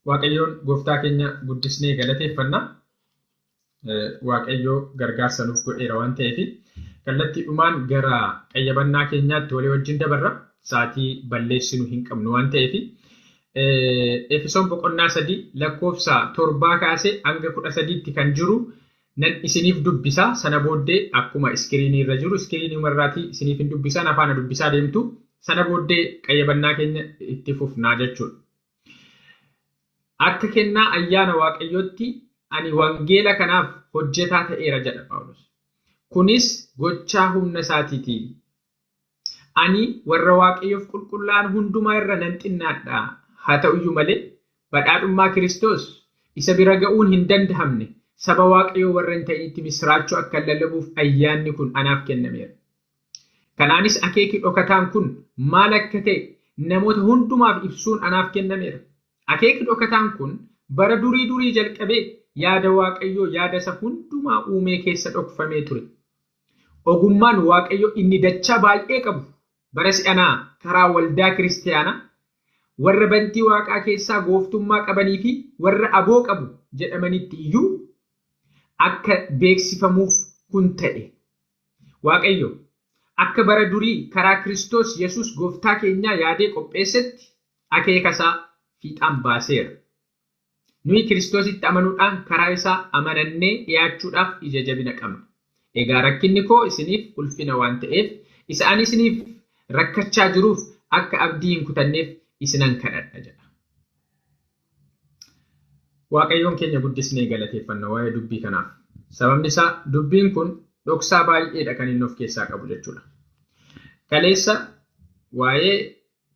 Waaqayyoon gooftaa keenya guddisnee galateeffanna. Waaqayyoo gargaarsa nuuf godheera waan ta'eef kallattiidhumaan gara qayyabannaa keenyaatti walii wajjin dabarra. Sa'aatii balleessinu hin qabnu waan ta'eef. Efesoon boqonnaa 3 lakkoofsa 7 kaasee hanga 13tti kan jiru nan isiniif dubbisa. Sana booddee akkuma iskiriinii irra jiru iskiriinii irraatii isiniif hin dubbisan afaana dubbisaa deemtu. Sana booddee qayyabannaa keenya itti fufnaa jechuudha. Akka kennaa ayyaana Waaqayyootti ani wangeela kanaaf hojjetaa ta'eera jedha Phaawulos. Kunis gochaa humna isaatiiti. Ani warra Waaqayyoof qulqullaa'an hundumaa irra nan xinnaadha. Haa ta'uyyuu malee badhaadhummaa Kiristoos isa bira ga'uun hin danda'amne saba Waaqayyoo warra hin ta'initti misiraachuu akka lallabuuf ayyaanni kun anaaf kennameera. Kanaanis akeeki dhokataan kun maal akka ta'e namoota hundumaaf ibsuun anaaf kennameera. Akeeki dhokataan kun bara durii durii jalqabee yaada Waaqayyoo yaada isa hundumaa uumee keessa dhokfamee ture. Ogummaan Waaqayyoo inni dachaa baay'ee qabu bara si'anaa karaa waldaa kiristaanaa warra bantii waaqaa keessaa gooftummaa qabanii fi warra aboo qabu jedhamanitti iyyuu akka beeksifamuuf kun ta'e. Waaqayyo akka bara durii karaa Kiristoos Yesuus gooftaa keenyaa yaadee qopheessetti akeeka isaa fiixaan baaseera. Nuyi Kiristoositti amanuudhaan karaa isaa amanannee dhiyaachuudhaaf ija jabina qabna. Egaa rakkinni koo isiniif ulfina waan ta'eef isa ani isiniif rakkachaa jiruuf akka abdii hin kutanneef isinan kadhadha jedha. Waaqayyoon keenya guddisnee galateeffanna waa'ee dubbii kanaaf. Sababni isaa dubbiin kun dhoksaa baay'eedha kan inni of keessaa qabu jechuudha. Kaleessa waa'ee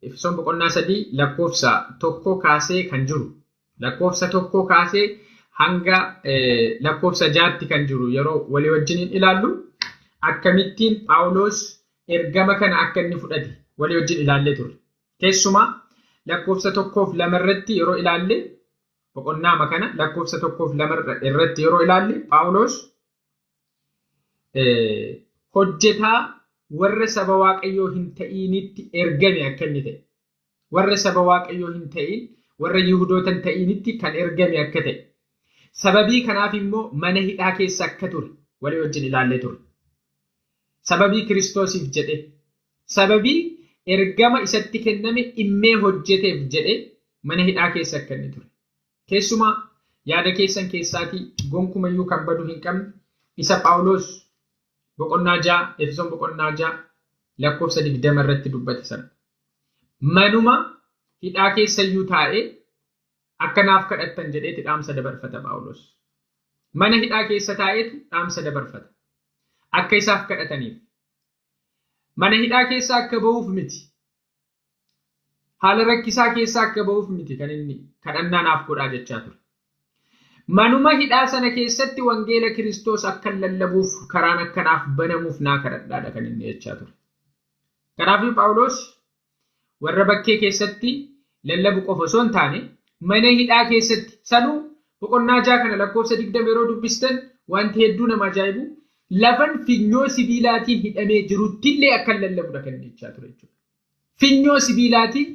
Efesoon boqonnaa 3 lakkoofsa 1 kaasee kan jiru lakkoofsa 1 kaasee hanga lakkoofsa 6tti kan jiru yeroo walii wajjiniin ilaallu akkamittiin Phaawulos ergama kana akka inni fudhate walii wajjin ilaallee turre. Keessumaa lakkoofsa 1 fi 2 irratti yeroo ilaalle boqonnaama kana lakkoofsa 1 fi 2 irratti yeroo ilaalle Phaawulos hojjetaa warra saba Waaqayyoo hin ta'initti ergame akka inni ta'e. Warra saba Waaqayyoo hin ta'in, warra Yihudoota hin ta'initti kan ergame akka ta'e. Sababii kanaaf immoo mana hidhaa keessa akka ture walii wajjin ilaallee ture. Sababii Kiristoosiif jedhe, sababii ergama isatti kenname dhimmee hojjeteef jedhe mana hidhaa keessa akka inni ture. Keessumaa yaada keessan keessaatii gonkumayyuu kan badu hin qabne isa Phaawulos boqonnaa 6 Efesoon boqonnaa 6 lakkoofsa 20 irratti dubbate sana. Manuma hidhaa keessayyuu taa'ee akka naaf kadhattan jedheeti dhaamsa dabarfata Phaawulos. Mana hidhaa keessa taa'eetu dhaamsa dabarfata. Akka isaaf kadhataniif. Mana hidhaa keessa akka ba'uuf miti. Haala rakkisaa keessa akka ba'uuf miti kan inni kadhannaa naaf godhaa jechaa ture. Manuma hidhaa sana keessatti wangeela Kiristoos akka lallabuuf karaan akkanaaf banamuuf naa kadhadhaadha kan inni jechaa ture. Kanaafuu Phaawulos warra bakkee keessatti lallabu qofa osoo hin taane mana hidhaa keessatti sanuu boqonnaa 6 kana lakkoofsa 20 yeroo dubbistan wanti hedduu nama ajaa'ibu lafan finyoo sibiilaatiin hidhamee jiruttillee akka lallabudha kan inni jechaa ture jechuudha. Finyoo sibiilaatiin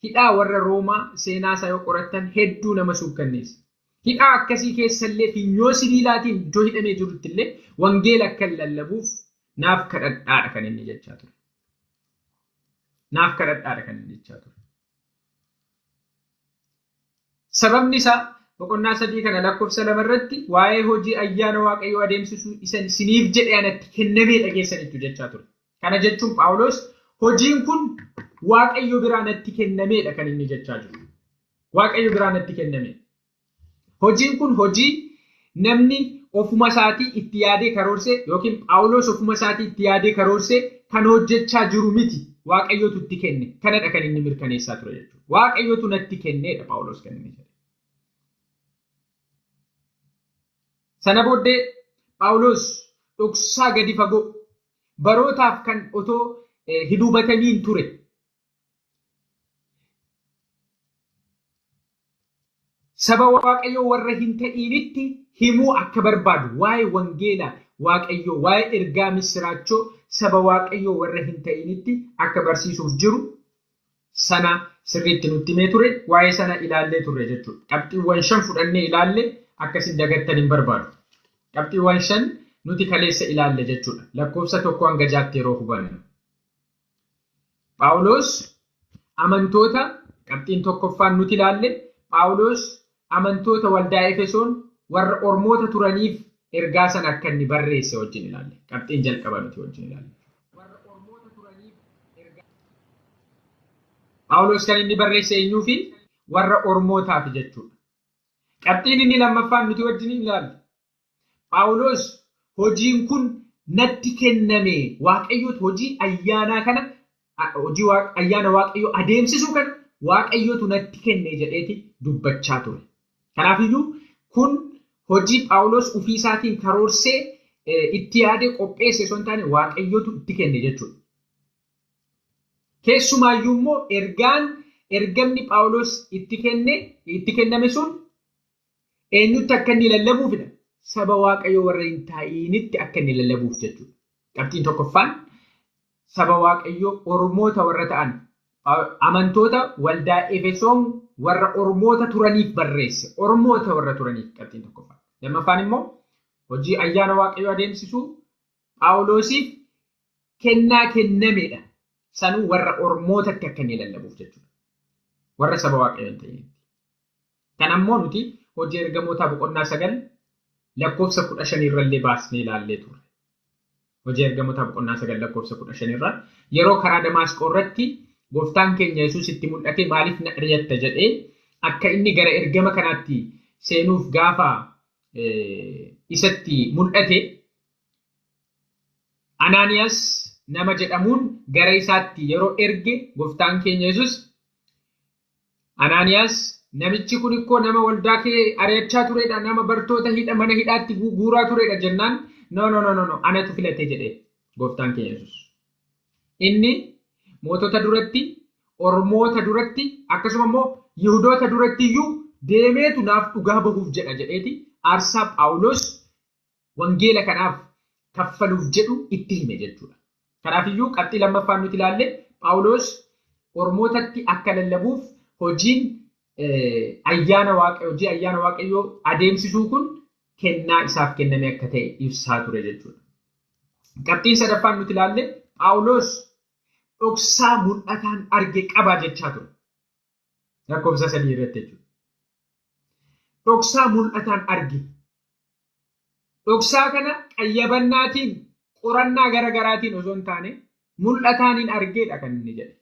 hidhaa warra Roomaa seenaa isaa yoo qorattan hedduu nama suukkanneessa. Hidhaa akkasii keessallee finyoo sibiilaatiin iddoo hidhamee jiruttillee wangeela akka lallabuuf naaf kadhadhaadha kan inni jechaa ture. Naaf kadhadhaadha kan inni jechaa ture. Sababni isaa boqonnaa 3 kana lakkoofsa 2 irratti waa'ee hojii ayyaana Waaqayyoo adeemsisuu isiniif jedhee anatti kennamee dhageessanitu jechaa ture. Kana jechuun Phaawulos hojiin kun Waaqayyo biraa natti kennameedha kan inni jechaa jiru. Waaqayyo biraa natti kenname. Hojiin kun hojii namni ofuma isaatii itti yaadee karoorsee yookiin Phaawulos ofuma isaatii itti yaadee karoorsee kan hojjechaa jiru miti. Waaqayyotu itti kenne. Kanadha kan inni mirkaneessaa ture jechuudha. Waaqayyotu natti kenneedha Phaawulos kan inni jedhe. Sana booddee Phaawulos dhoksaa gadi fagoo barootaaf kan otoo hin hubatamiin ture. Saba Waaqayyoo warra hin ta'initti himuu akka barbaadu waa'ee wangeela Waaqayyoo waa'ee ergaa misiraachoo saba Waaqayyoo warra hin ta'initti akka barsiisuuf jiru sana sirriitti nutti himee ture, waa'ee sana ilaallee turre jechuudha. Qabxiiwwan 5 fudhannee ilaalle akkasin dagattan hin barbaadu. Qabxiiwwan 5 nuti kaleessa ilaalle jechuudha. Lakkoofsa 1 hanga 6 yeroo hubannu. Phaawulos amantoota qabxiin tokkoffaan nuti ilaalle Phaawulos amantoota waldaa Efesoon warra ormoota turaniif ergaa sana akka inni barreesse wajjin ilaalle. Qabxiin jalqaba nuti wajjin ilaalle. Phaawulos kan inni barreesse eenyuufi warra ormootaaf jechuudha. Qabxiin inni lammaffaan nuti wajjin ilaalle. Phaawulos hojiin kun natti kenname Waaqayyootu hojii ayyaanaa kana hojii ayyaana Waaqayyoo adeemsisuu kana Waaqayyootu natti kenne jedheeti dubbachaa ture. Kanaafiyyuu kun hojii Phaawulos ofii isaatiin karoorsee itti yaadee qopheesse osoo hin taane Waaqayyootu itti kenne jechuudha. Keessumaayyuu immoo ergaan ergamni Phaawulos itti kenname sun eenyutti akka inni lallabuufidha. Saba Waaqayyoo warra hin taa'initti akka inni lallabuuf jechuudha. Qabxiin tokkoffaan saba Waaqayyoo ormoota warra ta'an amantoota waldaa Efesoon warra ormoota turaniif barreesse. Ormoota warra turaniif qabxiin tokkoffaan. Lammaffaan immoo hojii ayyaana Waaqayyoo adeemsisuu Phaawulosiif kennaa kennamedha. Sanuu warra ormootatti akka inni lallabuuf jechuudha. Warra saba Waaqayyoo hin ta'initti. Kan ammoo nuti hojii ergamootaa boqonnaa 9 lakkoofsa 15 irrallee baasnee ilaallee turre. Hojii ergamootaa boqonnaa 9 lakkoofsa 15 irra yeroo karaa Damaasqoo irratti gooftaan keenya Yesuus itti mul'ate maaliif na ari'atta jedhee akka inni gara ergama kanaatti seenuuf gaafa isatti mul'ate Anaaniyaas nama jedhamuun gara isaatti yeroo erge gooftaan keenya Yesuus Anaaniyaas namichi kun ikkoo nama waldaa kee ari'achaa turedha, nama bartoota hidha mana hidhaatti guuraa turedha jennaan no no no no anatu filate jedhe gooftaan keenya Yesuus. Inni mootota duratti, ormoota duratti, akkasuma immoo Yihudoota duratti iyyuu deemeetu naaf dhugaa bahuuf jedha jedheeti aarsaa Phaawulos wangeela kanaaf kaffaluuf jedhu itti hime jechuudha. Kanaafiyyuu qabxii lammaffaan nuti ilaalle Phaawulos ormootatti akka lallabuuf hojiin ayyaana Waaqayyoo hojii ayyaana Waaqayyoo adeemsisuu kun kennaa isaaf kenname akka ta'e ibsaa ture jechuudha. Qabxiin sadaffaan nuti ilaalle Phaawulos dhoksaa mul'ataan arge qaba jechaa ture. Lakkoofsa 3 irratti jechuudha. Dhoksaa mul'ataan arge. Dhoksaa kana qayyabannaatiin qorannaa garaagaraatiin osoo hin taane mul'ataaniin argeedha kan inni jedhe.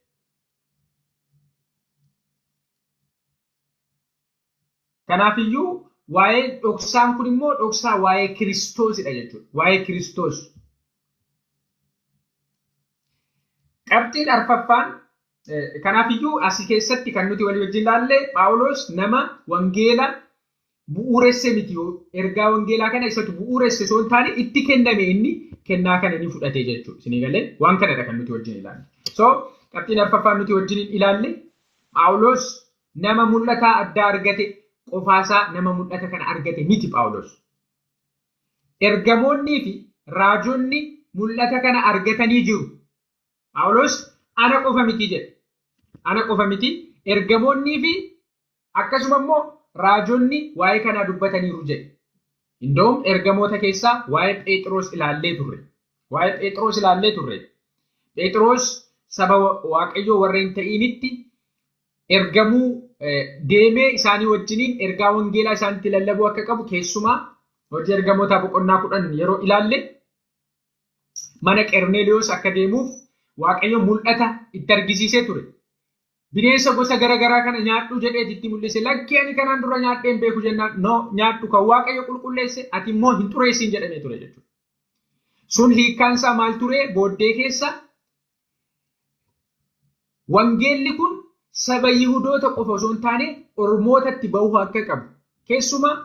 Kanaafiyyuu waa'ee dhoksaan kun immoo dhoksaa waa'ee Kiristoosidha jechuudha. Waa'ee Kiristoos. Qabxiin arfaffaan kanaafiyyuu asii keessatti kan nuti walii wajjin ilaalle Phaawulos nama wangeela bu'uuresse miti ergaa wangeelaa kana isatu bu'uuresse osoo hin taane itti kenname inni kennaa kana ni fudhate jechuudha. Isinii galee waan kanadha kan nuti wajjin ilaalle. So qabxiin arfaffaan nuti wajjin ilaalle Phaawulos nama mul'ataa addaa argate qofaasaa nama mul'ata kana argate miti Phaawulos. Ergamoonnii fi raajonni mul'ata kana argatanii jiru. Phaawulos ana qofa miti jedhe. Ana qofa miti ergamoonnii fi akkasuma immoo raajonni waa'ee kanaa dubbataniiru jedhe. Indoom ergamoota keessaa waa'ee Phexros ilaallee turre. Waa'ee Phexros ilaallee turre. Phexros saba Waaqayyoo warra hin ta'initti ergamuu deemee isaanii wajjiniin ergaa wangeelaa isaanitti lallabuu akka qabu keessumaa hojii ergamootaa boqonnaa 10 yeroo ilaalle mana Qerneeliyoos akka deemuuf Waaqayyo mul'ata itti argisiisee ture. Bineensa gosa garaagaraa kana nyaadhu jedheeti itti mul'ise. Lakkii ani kanaan dura nyaadhee hin beeku jennaan no nyaadhu kan Waaqayyo qulqulleesse ati immoo hin xureessin jedhamee ture jechuudha. Sun hiikkaan isaa maal ture booddee keessa wangeelli kun saba Yihudoota qofa osoo hin taane ormootatti bahuu akka qabu. Keessumaa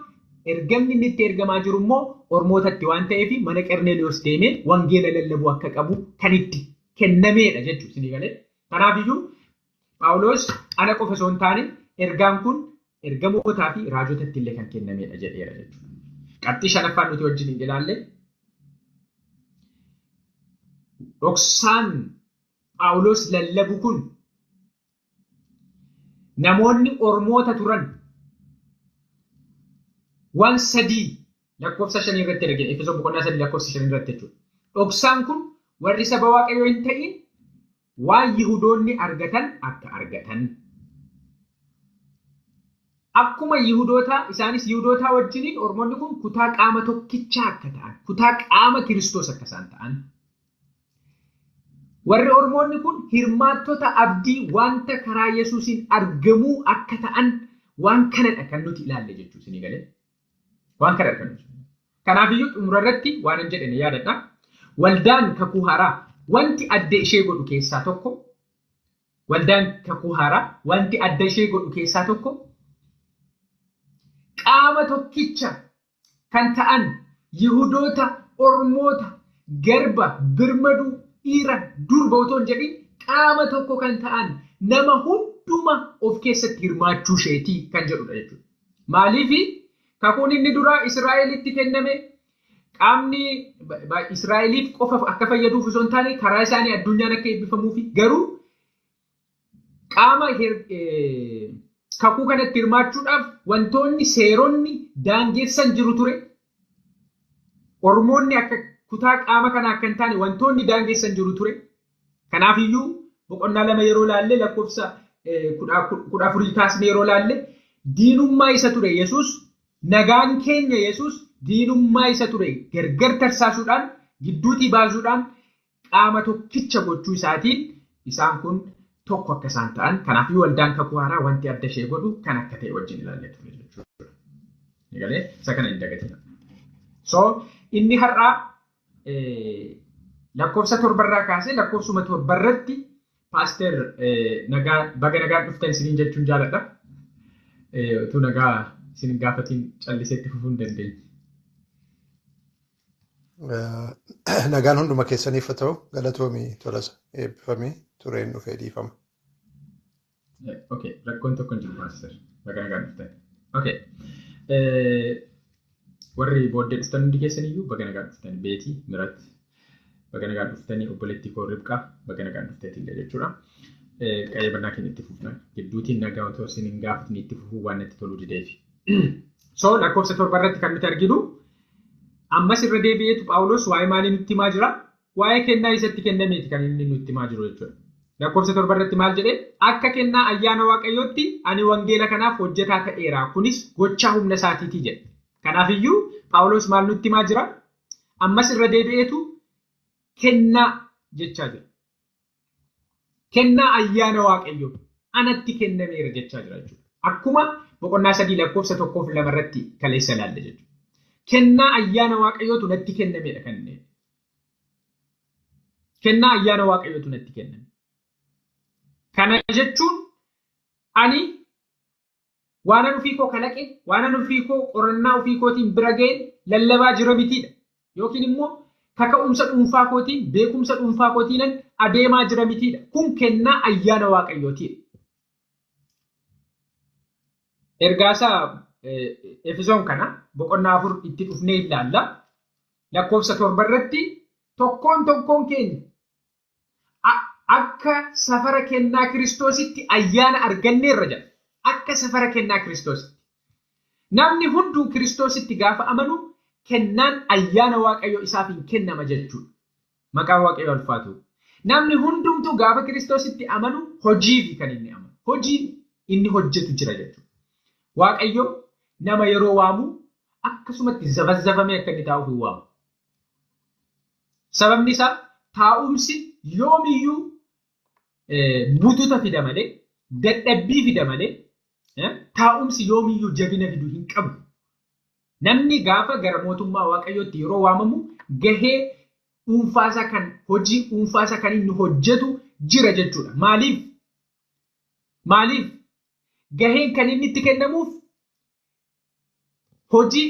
ergamni inni itti ergamaa jiru immoo ormootatti waan ta'eef mana Qerneeliyoos deemee wangeela lallabuu akka qabu kan itti kennameedha jechuudha isinii galee. Kanaafiyyuu Phaawulos ana qofa osoo hin taane ergaan kun ergamootaa fi raajotatti illee kan kennameedha jedheera jechuudha. Qabxii shanaffaan nuti wajjin hin ilaalle dhoksaan Phaawulos lallabu kun Namoonni ormoota turan waan 3 lakkoofsa 5 irratti argina. Efesoon boqonnaa 3 lakkoofsa 5 irratti jechuudha. Dhoksaan kun warri saba Waaqayyoo hin ta'in waan Yihudoonni argatan akka argatan. Akkuma Yihudootaa isaanis Yihudootaa wajjiniin ormoonni kun kutaa qaama tokkichaa akka ta'an, kutaa qaama Kiristoos akka isaan ta'an. Warri ormoonni kun hirmaattota abdii wanta karaa Yesuusiin argamuu akka ta'an waan kanadha kan nuti ilaalle jechuudha isinii galee. Waan kanadha kan nuti. Kanaafiyyuu xumura irratti waan hin jedhine yaadadha. Waldaan kakuu haaraa wanti adda ishee godhu keessaa tokko waldaan kakuu haaraa wanti adda ishee godhu keessaa tokko qaama tokkicha kan ta'an Yihudoota, Ormoota, garba, birmaduu, dhiira, durba otoo hin jedhin qaama tokko kan ta'an nama hunduma of keessatti hirmaachuu isheetii kan jedhudha jechuudha. Maaliif kakuun inni duraa Israa'elitti kenname qaamni Israa'eliif qofa akka fayyaduuf osoo hin taane karaa isaanii addunyaan akka eebbifamuufi garuu qaama kakuu kanatti hirmaachuudhaaf wantoonni seeronni daangessan jiru ture. Ormoonni akka kutaa qaama kanaa akka hin taane wantoonni daangessan jiru ture. Kanaafiyyuu boqonnaa 2 yeroo laalle lakkoofsa 14 kaasne yeroo laalle diinummaa isa ture Yesuus nagaan keenya Yesuus diinummaa isa ture gargar tarsaasuudhaan gidduutii baasuudhaan qaama tokkicha gochuu isaatiin isaan kun tokko akka isaan ta'an. Kanaafiyyuu waldaan kakuu haaraa wanti adda ishee godhu kan akka ta'e wajjin ilaallee ture jechuudha. Egalee isa kana hin dagatina. So inni har'aa lakkoofsa 7 irraa kaasee lakkoofsuma 7 irratti paaster nagaa baga nagaan dhuftan isiniin jechuun jaaladha. Utuu nagaa isin gaafatiin callisee itti fufuu hin dandeenye. Nagaan hunduma keessaniif haa ta'u galatoomii Tolasa eebbifamee tureen dhufee dhiifama. Okay, rakkoon tokko hin jiru paaster. Baga nagaan dhuftan. Okay. Warri booddee dhuftan hundi keessaniyyuu baga nagaan dhuftan. Beetii Mirat baga nagaan dhuftanii, obboleettii koo Ribqaa baga nagaan dhufteetillee jechuudha. Qayyabannaa keenya itti fufna. Gidduutiin nagaa otoo isin hin gaafatni itti fufuu waan natti toluu dideefi. So lakkoofsa 7 irratti kan nuti arginu ammas irra deebi'eetu Phaawulos waa'ee maalii nutti himaa jira? Waa'ee kennaa isatti kennameeti kan inni nutti himaa jiru jechuudha. Lakkoofsa 7 irratti maal jedhee? Akka kennaa ayyaana Waaqayyootti ani wangeela kanaaf hojjetaa ta'eera. Kunis gochaa humna isaatiiti jedhe. Kanaafiyyuu Phaawulos maal nutti himaa jira? Ammas irra deebi'eetu kennaa jechaa jira. Kennaa ayyaana Waaqayyoo anatti kennameera jechaa jira jechuudha. Akkuma boqonnaa 3 lakkoofsa 1 fi 2 irratti kaleessa ilaalle jechuudha. Kennaa ayyaana Waaqayyootu natti kennameedha kan inni. Kennaa ayyaana Waaqayyootu natti kenname. Kana jechuun ani waanan ofii koo kalaqe, waanan ofii koo qorannaa ofii kootiin bira ga'een lallabaa jira mitiidha. Yookiin immoo kaka'umsa dhuunfaa kootiin, beekumsa dhuunfaa kootiinan adeemaa jira mitiidha. Kun kennaa ayyaana Waaqayyootiidha. Ergaasaa Efesoon kana boqonnaa 4 itti dhufnee ilaalla. Lakkoofsa 7 irratti tokkoon tokkoon keenya akka safara kennaa Kiristoositti ayyaana arganneerra jedha. Akka safara kennaa Kiristoositti. Namni hunduu Kiristoositti gaafa amanu kennaan ayyaana Waaqayyoo isaaf hin kennama jechuudha. Maqaan Waaqayyoo ulfaatu. Namni hundumtuu gaafa Kiristoositti amanu hojiifi kan inni amanu. Hojiin inni hojjetu jira jechuudha. Waaqayyo nama yeroo waamu akkasumatti zafazzafamee akka inni taa'uuf hin waamu. Sababni isaa taa'umsi yoomiyyuu bututa fida malee, dadhabbii fida malee, taa'umsi yoomiyyuu jabina fidu hin qabu. Namni gaafa gara mootummaa Waaqayyootti yeroo waamamu gahee dhuunfaasaa kan hojii dhuunfaasaa kan inni hojjetu jira jechuudha. Maaliif? Maaliif? Gaheen kan inni itti kennamuuf hojii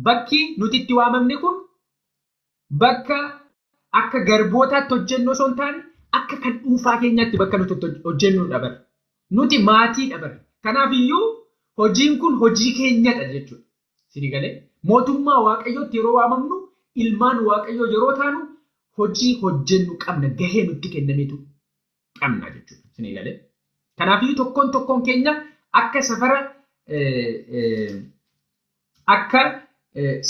bakki nuti itti waamamne kun bakka akka garbootaatti hojjennu osoo hin taane akka kan dhuunfaa keenyaatti bakka nuti hojjennudha bara. Nuti maatiidha bara. Kanaafiyyuu hojiin kun hojii keenyadha jechuudha. Isinii galee mootummaa Waaqayyootti yeroo waamamnu ilmaan Waaqayyoo yeroo taanu hojii hojjennu qabna, gahee nutti kennametu qabna jechuudha. Isinii galee. Kanaafiyyuu tokkoon tokkoon keenya akka safara akka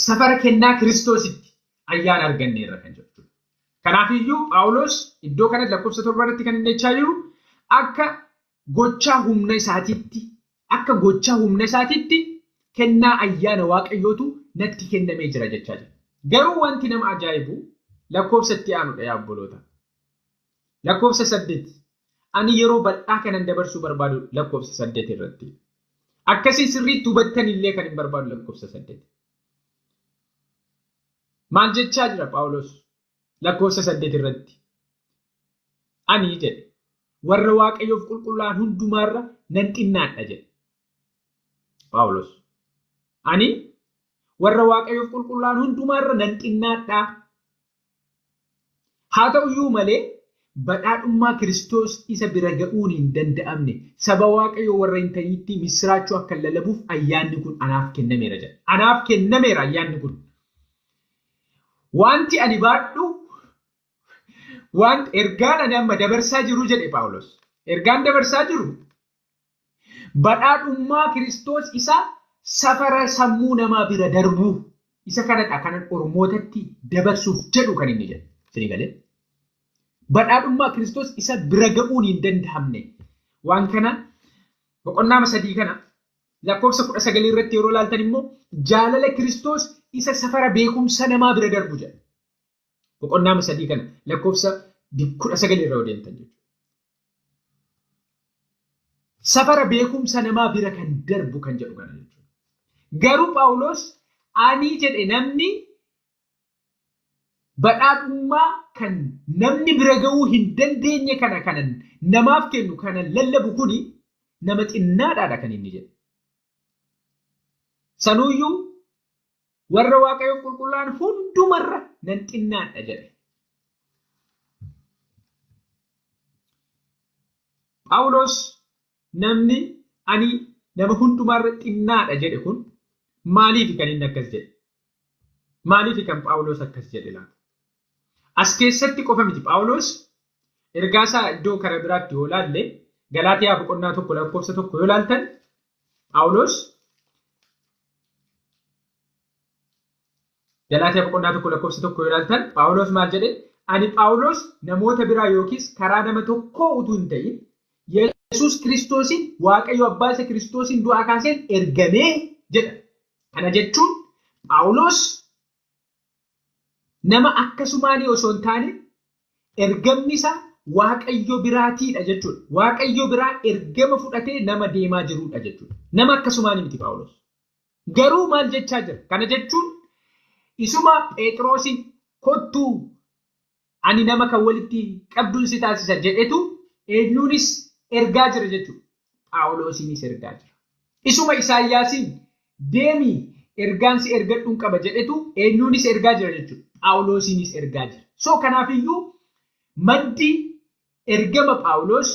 safara kennaa Kiristoositti ayyaana arganneerra kan jedhu. Kanaafiyyuu Phaawulos iddoo kanatti lakkoofsa 7 irratti kan inni jechaa jiru akka gochaa humna isaatiitti akka gochaa humna isaatiitti kennaa ayyaana Waaqayyootu natti kennamee jira jechaa jira. Garuu wanti nama ajaa'ibu lakkoofsa itti aanudha yaa obboloota. Lakkoofsa 8. Ani yeroo bal'aa kanan dabarsuu barbaadu lakkoofsa 8 irratti. Akkasii sirriitti hubattan illee kan hin barbaadu lakkoofsa 8. Maal jechaa jira Phaawulos lakkoofsa 8 irratti? Ani jedhe warra Waaqayyoof qulqullaa'an hundumaarra nan xinnaadha jedhe Phaawulos. Ani warra Waaqayyoof qulqullaa'an hundumaarra nan xinnaadha. Haa ta'uyyuu malee badhaadhummaa Kiristoos isa bira ga'uun hin danda'amne saba Waaqayyoo warra hin ta'initti misiraachuu akka lallabuuf ayyaanni kun anaaf kennameera jedha. Anaaf kennameera ayyaanni kun. Wanti ani baadhu wanti ergaan ani amma dabarsaa jiru jedhe Phaawulos. Ergaan dabarsaa jiru badhaadhummaa Kiristoos isa safara sammuu namaa bira darbuu isa kanadha kanan ormootatti dabarsuuf jedhu kan inni jedhu. Isinii galee? Badhaadhummaa Kiristoos isa bira ga'uun hin danda'amne. Waan kana boqonnaa 3 kana lakkoofsa 19 irratti yeroo ilaaltan immoo jaalala Kiristoos isa safara beekumsa namaa bira darbu jedha. Boqonnaa 3 kana lakkoofsa 19 irra yoo deemtan jechuudha. Safara beekumsa namaa bira kan darbu kan jedhu kana jechuudha. Garuu Phaawulos ani jedhe namni badhaadhummaa kan namni bira ga'uu hin dandeenye kana kanan namaaf kennu kanan lallabu kuni nama xinnaadhaadha kan inni jedhe. Sanuuyyuu warra Waaqayyoof qulqullaa'an hundumarra nan xinnaadha jedhe. Phaawulos namni ani nama hundumarra xinnaadha jedhe kun maaliif kan inni akkas jedhe? Maaliif kan Phaawulos akkas jedhe laata? As keessatti qofa miti Phaawulos ergaa isaa iddoo karaa biraatti yoo laalle Galaatiyaa boqonnaa 1 lakkoofsa 1 yoo laaltan Phaawulos Galaatiyaa boqonnaa 1 lakkoofsa 1 yoo laaltan Phaawulos maal jedhe? Ani Phaawulos namoota biraa yookiis karaa nama tokkoo utuu hin ta'in Yesuus Kiristoosiin Waaqayyo Abbaa isa Kiristoosiin du'aa kaaseen ergamee jedha. Kana jechuun Phaawulos nama akkasumaanii osoo hin taane ergamni isaa Waaqayyo biraatiidha jechuudha. Waaqayyo biraa ergama fudhatee nama deemaa jirudha jechuudha. Nama akkasumaanii miti Phaawulos. Garuu maal jechaa jira? Kana jechuun isuma Phexrosiin kottuu ani nama kan walitti qabduun si taasisa jedhetu eenyuunis ergaa jira jechuudha. Phaawulosiinis ergaa jira. Isuma Isaayyaasiin deemii ergaan si ergadhuun qaba jedhetu eenyuunis ergaa jira jechuudha. Phaawulosiinis ergaa jira. So kanaafiyyuu maddi ergama Phaawulos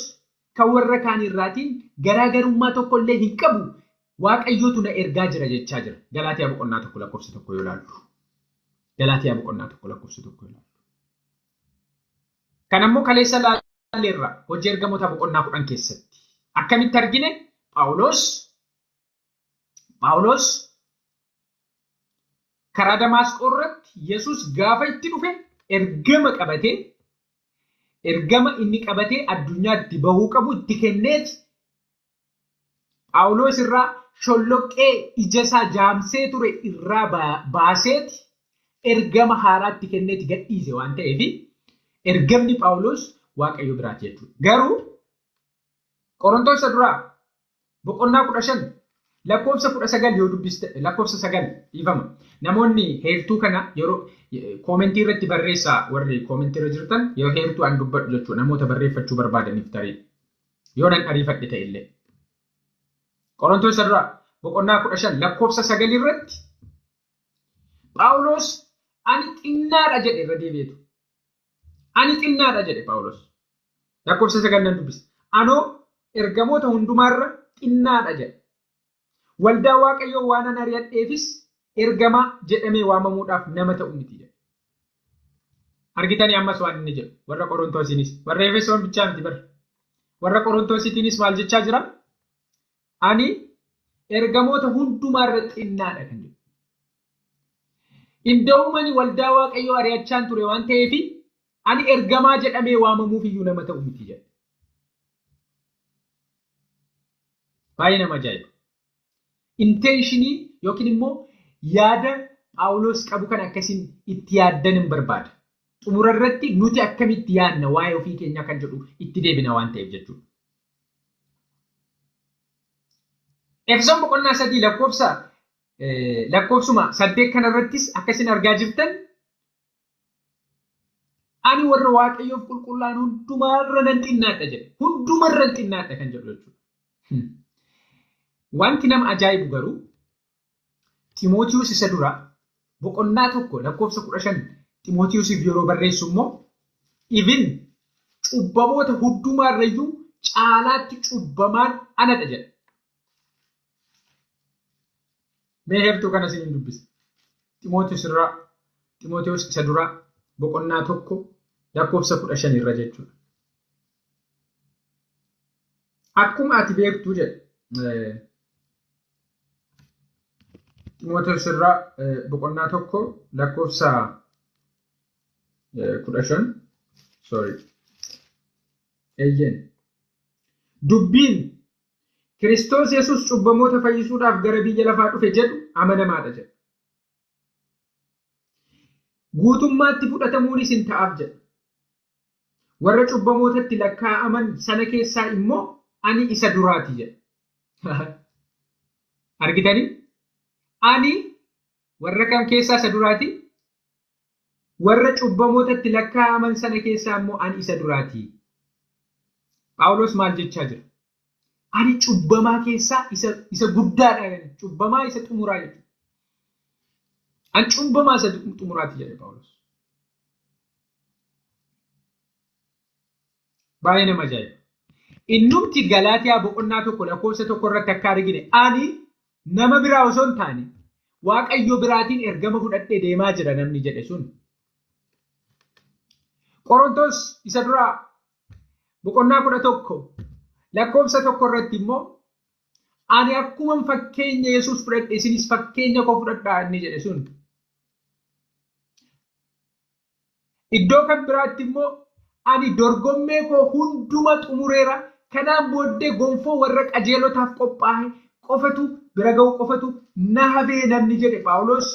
kan warra kaan irraatiin garaagarummaa tokkollee hin qabu Waaqayyootu na ergaa jira jechaa jira. Galaatiyaa boqonnaa 1 lakkoofsa 1 yoo ilaallu. Galaatiyaa boqonnaa 1 lakkoofsa 1 yoo ilaallu. Kan ammoo kaleessa laalleerra hojii ergamoota boqonnaa 10 keessatti. Akkamitti argine? Phaawulos karaa Damaasqoo irratti Yesuus gaafa itti dhufe ergama qabatee ergama inni qabatee addunyaatti bahuu qabu itti kenneeti. Phaawulos irraa sholloqqee ija isaa jaamsee ture irraa baaseeti ergama haaraatti kenneeti gadhiise waan ta'eef ergamni Phaawulos Waaqayyo biraati jechuudha. Garuu Qorontoos isa duraa boqonnaa 15 lakkoofsa 19 yoo dubbiste lakkoofsa 9 dhiifama. Namoonni heertuu kana yeroo koomentii irratti barreessaa warri koomentii irra jirtan yoo heertuu an dubbadhu jechuudha namoota barreeffachuu barbaadaniif tarii yoo nan ariifadhe ta'e illee. Qorontoos isa duraa boqonnaa 15 lakkoofsa 9 irratti Phaawulos ani xinnaadha jedhe irra deebi'eetu. Ani xinnaadha jedhe Phaawulos. Lakkoofsa 9 nan dubbisa. Anoo ergamoota hundumaarra xinnaadha jedhe. Waldaa Waaqayyoo waan an ari'adheefis ergamaa jedhamee waamamuudhaaf nama ta'u miti jedhe. Argitanii ammas waan inni jedhu warra Qorontosiinis warra Efesoon bichaa miti bara. Warra Qorontosiitiinis maal jechaa jira? Ani ergamoota hundumaarra xinnaadha kan jedhu. Inda'umani waldaa Waaqayyoo ari'achaan ture waan ta'eef ani ergamaa jedhamee waamamuuf iyyuu nama ta'u miti jedha. Baay'ee nama ajaa'iba. Intenshinii yookiin immoo yaada Phaawulos qabu kan akkasiin itti yaaddan hin barbaada. Xumura irratti nuti akkamitti yaadna waa'ee ofii keenyaa kan jedhu itti deebina waan ta'eef jechuudha. Efesoon boqonnaa 3 lakkoofsuma 8 kanarrattis akkasin argaa jirtan ani warra Waaqayyoof qulqullaa'an hundumarra nan xinnaadha jedhe. Hundumarra nan xinnaadha kan jedhu jechuudha. Wanti nama ajaa'ibu garuu Ximootiyoos isa dura boqonnaa 1 lakkoofsa 15 Ximootiyoosiif yeroo barreessu immoo even cubbamoota hundumaarrayyuu caalaatti cubbamaan anadha jedha. Mee heertuu kana isin dubbisa. Ximootiyoos isa dura boqonnaa 1 lakkoofsa 15 irra jechuudha. Akkuma ati beektu jedha. Ximootiyoos irraa boqonnaa 1 lakkoofsa 15 sorry. Eeyyeen. Dubbiin Kiristoos Yesuus cubbamoota fayyisuudhaaf gara biyya lafaa dhufe jedhu amanamaadha jedha. Guutummaatti fudhatamuunis hin ta'aaf jedha. Warra cubbamootatti lakkaa'aman sana keessaa immoo ani isa duraati jedha. Argitanii? Ani warra kam keessaa isa duraati? Warra cubbamootatti lakkaa'aman sana keessaa immoo ani isa duraati. Phaawulos maal jechaa jira? Ani cubbamaa keessaa isa guddaadha. Cubbamaa isa xumuraa jechuudha. Ani cubbamaa isa xumuraati jedhe Phaawulos. Baay'ee nama ajaa'iba. Innumti Galaatiyaa boqonnaa 1 lakkoofsa 1 irratti akka argine ani nama biraa osoo hin taane Waaqayyo biraatiin ergama fudhadhee deemaa jira namni jedhe sun. Qorontos isa duraa boqonnaa 11 lakkoofsa 1 irratti immoo ani akkuma fakkeenya Yesuus fudhadhe isinis fakkeenya koo fudhadhaa inni jedhe sun. Iddoo kan biraatti immoo ani dorgommee koo hunduma xumureera kanaan booddee gonfoo warra qajeelotaaf qophaa'e qofatu bira ga'u qofatu na hafee namni jedhe Phaawulos.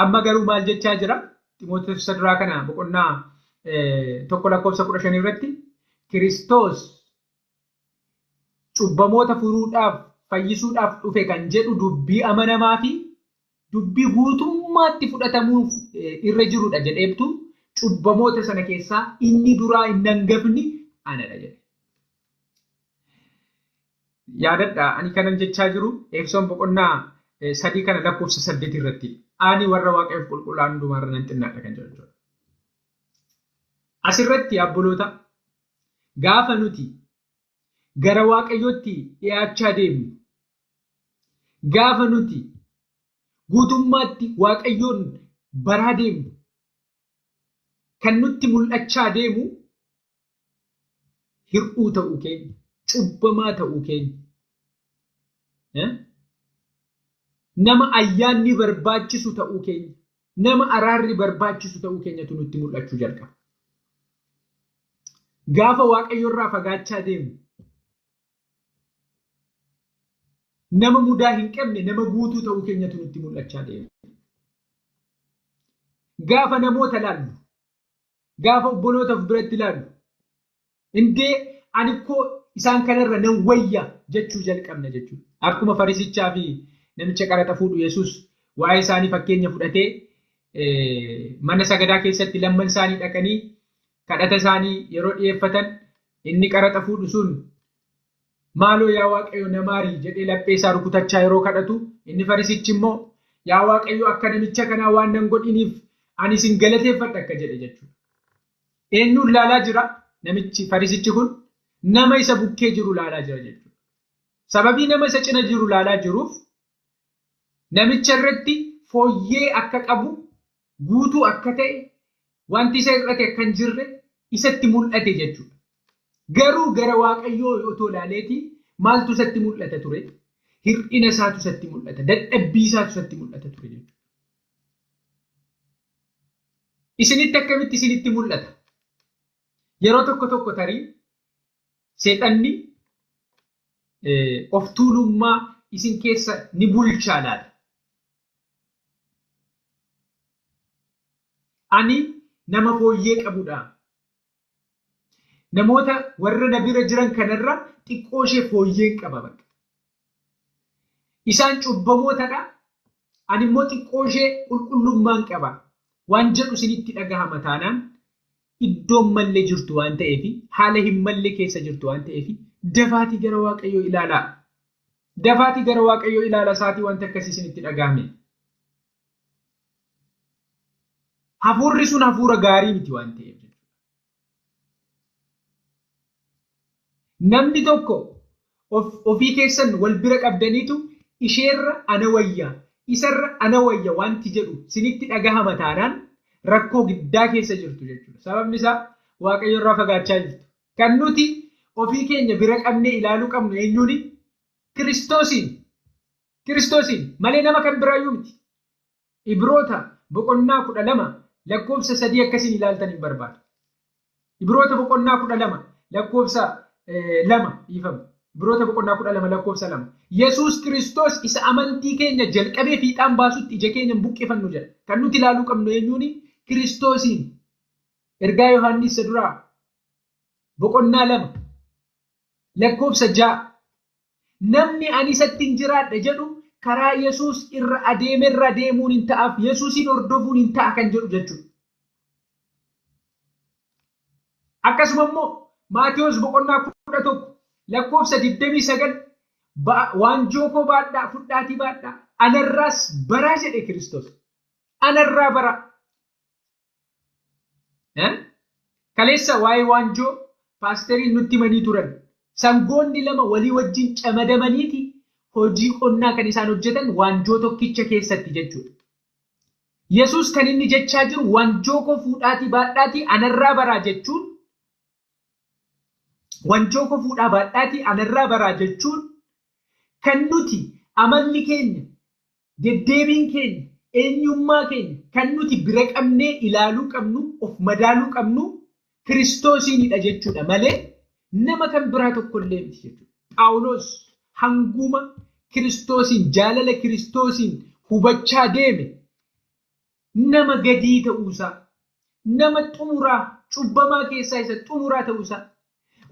Amma garuu maal jechaa jira? Ximootiyoos isa duraa kana boqonnaa 1 lakkoofsa 15 irratti Kiristoos cubbamoota furuudhaaf fayyisuudhaaf dhufe kan jedhu dubbii amanamaa fi dubbii guutummaatti fudhatamuuf irra jirudha jedheebtu cubbamoota sana keessaa inni duraa inni hangafni anadha jedhe. Yaadadha ani kanan jechaa jiru Efesoon boqonnaa 3 kana lakkoofsa 8 irratti ani warra Waaqayyoof qulqullaa'an hundumaarra nan xinnaadha kan jedhu jechuudha. Asirratti abboloota gaafa nuti gara Waaqayyootti dhiyaachaa deemnu gaafa nuti guutummaatti Waaqayyoon baraa deemnu kan nutti mul'achaa deemu hir'uu ta'uu keenya, cubbamaa ta'uu keenya, nama ayyaanni barbaachisu ta'uu keenya, nama araarri barbaachisu ta'uu keenyatu nutti mul'achuu jalqaba. Gaafa Waaqayyo irraa fagaachaa deemu nama mudaa hin qabne nama guutuu ta'uu keenyatu nutti mul'achaa deema. Gaafa namoota laallu, gaafa obboloota of biratti laallu, indee ani koo isaan kanarra nan wayya jechuu jalqabna jechuudha. Akkuma Farisichaa fi namicha qaraxa fuudhu Yesuus waa'ee isaanii fakkeenya fudhatee mana sagadaa keessatti lamman isaanii dhaqanii kadhata isaanii yeroo dhiyeeffatan inni qaraxa fuudhu sun maaloo yaa Waaqayyo na maarii jedhee laphee isaa rukutachaa yeroo kadhatu inni Farisichi immoo yaa Waaqayyo akka namicha kanaa waan nan godhiniif ani isin galateeffadha akka jedhe jechuudha. Eenyuun laalaa jira? Namichi Farisichi kun nama isa bukkee jiru laalaa jira jechuudha. Sababii nama isa cina jiru laalaa jiruuf namicha irratti fooyyee akka qabu guutuu akka ta'e Wanti isa hir'ate akka hin jirre isatti mul'ate jechuudha. Garuu gara Waaqayyoo otoo ilaaleeti maaltu isatti mul'ata ture? Hir'ina isaatu isatti mul'ata. Dadhabbii isaatu isatti mul'ata ture jechuudha. Isinitti akkamitti isinitti mul'ata? Yeroo tokko tokko tarii seexanni of tuulummaa isin keessa ni bulchaa laata? Ani nama fooyyee qabudha. Namoota warra na bira jiran kanarra xiqqoo ishee fooyyeen qaba bakka. Isaan cubbamootadha. Ani immoo xiqqoo ishee qulqullummaan qaba. Waan jedhu isinitti dhagahama taanaan iddoon mallee jirtu waan ta'eef, haala hin malle keessa jirtu waan ta'eef, dafaatii gara Waaqayyoo ilaalaa. Dafaatii gara Waaqayyoo ilaalaa isaatii wanta akkasii isinitti dhagahame. Hafuurri sun hafuura gaarii miti waan ta'eef jechuudha. Namni tokko ofii keessan wal bira qabdaniitu isheerra ana wayya, isarra ana wayya wanti jedhu isinitti dhagahama taanaan rakkoo guddaa keessa jirtu jechuudha. Sababni isaa Waaqayyo irraa fagaachaa jirtu. Kan nuti ofii keenya bira qabnee ilaaluu qabnu eenyuuni? Kiristoosiin. Kiristoosiin malee nama kan biraayyuu miti. Ibroota boqonnaa 12 lakkoofsa 3 akkasiin ilaaltan hin barbaadu. Ibroota boqonnaa 12 lakkoofsa 2 dhiifama. Ibroota boqonnaa 12 lakkoofsa 2. Yesuus Kiristoos isa amantii keenya jalqabee fiixaan baasutti ija keenya hin buqqifannu jedha. Kan nuti ilaaluu qabnu eenyuuni? Kiristoosiin. Ergaa Yohaannis isa duraa boqonnaa 2 lakkoofsa 6. Namni ani isatti hin jiraadha jedhu karaa Yesuus irra adeemerra deemuun hin ta'aaf, Yesuusin hordofuun hin ta'a kan jedhu jechuudha. Akkasuma immoo Maatewos boqonnaa 11 lakkoofsa 29 waanjoo koo baadhaa fudhaatii baadhaa anarraas baraa jedhe Kiristoos. Anarraa baraa. Kaleessa waa'ee waanjoo paasteriin nutti himanii turan. Sangoonni lama walii wajjin camadamaniiti hojii qonnaa kan isaan hojjetan waanjoo tokkicha keessatti jechuudha. Yesuus kan inni jechaa jiru waanjoo koo fuudhaatii baadhaatii anarraa baraa jechuun, waanjoo koo fuudhaa baadhaatii anarraa baraa jechuun kan nuti amalli keenya, deddeebiin keenya, eenyummaa keenya kan nuti bira qabnee ilaaluu qabnu, of madaaluu qabnu Kiristoosiinidha jechuudha malee nama kan biraa tokkollee miti jechuudha. Phaawulos hanguma Kiristoosiin, jaalala Kiristoosiin hubachaa deeme nama gadii ta'uusaa, nama xumuraa, cubbamaa keessaa isa xumuraa ta'uusaa,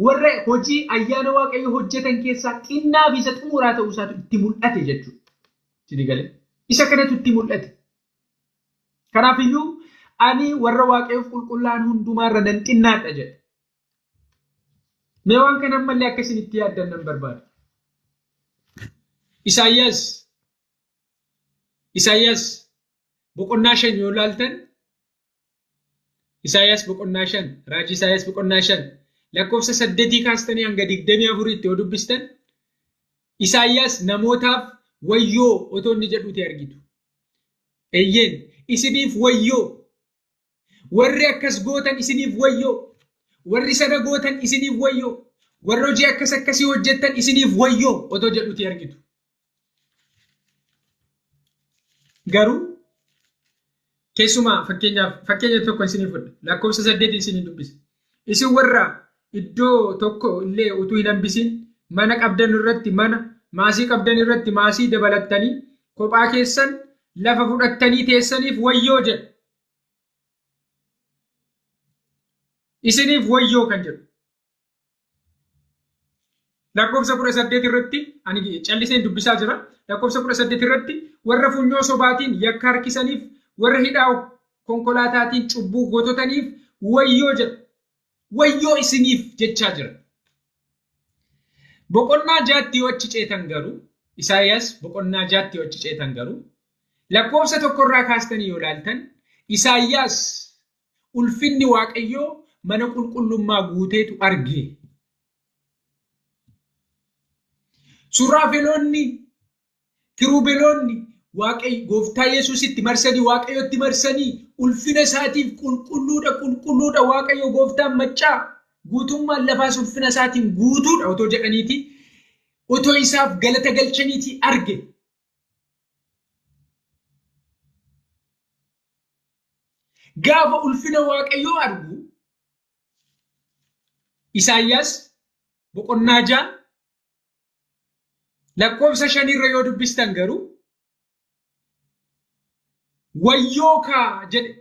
warra hojii ayyaana Waaqayyoo hojjetan keessaa xinnaa fi isa xumuraa ta'uusaatu itti mul'ate jechuudha. Isin galee? Isa kanatu itti mul'ate. Kanaafiyyuu ani warra Waaqayyoof qulqullaa'an hundumaarra nan xinnaadha jedha. Mee waan kana ammallee akka isin itti yaaddan nan barbaada. Isaayyaas boqonnaa 5 yoo ilaaltan, Isaayyaas boqonnaa 5, raajii Isaayyaas boqonnaa 5 lakkoofsa 8 kaastanii hanga 24tti yoo dubbistan, Isaayyaas namootaaf wayyoo otoo inni jedhuuti argitu. Eeyyeen, isiniif wayyoo, warri akkas gootan isiniif wayyoo, warri sana gootan isiniif wayyoo, warri hojii akkas akkasii hojjettan isiniif wayyoo otoo jedhuuti argitu. Garuu keessumaa fakkeenya tokko isinii fudha. Lakkoofsa 8 isinii dubbisa. Isin warra iddoo tokko illee utuu hin hambisin mana qabdan irratti mana, maasii qabdan irratti maasii dabalattanii kophaa keessan lafa fudhattanii teessaniif wayyoo jedha. Isiniif wayyoo kan jedhu. Lakkoofsa 18 irratti ani calliseen dubbisaa jira. Lakkoofsa 18 irratti warra funyoo sobaatiin yakka harkisaniif, warra hidhaa konkolaataatiin cubbuu goototaniif wayyoo jedha. Wayyoo isiniif jechaa jira. Boqonnaa 6tti yoo achi ceetan garuu, Isaayyaas boqonnaa 6tti yoo achi ceetan garuu, lakkoofsa tokkorraa kaastanii yoo ilaaltan, Isaayyaas ulfinni Waaqayyoo mana qulqullummaa guuteetu arge. Suraafeloonni, kiruubeloonni Waaqayyo gooftaa Yesuusitti marsanii Waaqayyotti marsanii ulfina isaatiif qulqulluudha qulqulluudha Waaqayyo gooftaan maccaa guutummaan lafaas ulfina isaatiin guutuudha otoo jedhaniiti otoo isaaf galata galchaniiti arge. Gaafa ulfina Waaqayyoo argu Isaayyaas boqonnaa 6 lakkoofsa 5 irra yoo dubbistan garuu wayyoo kaa jedhe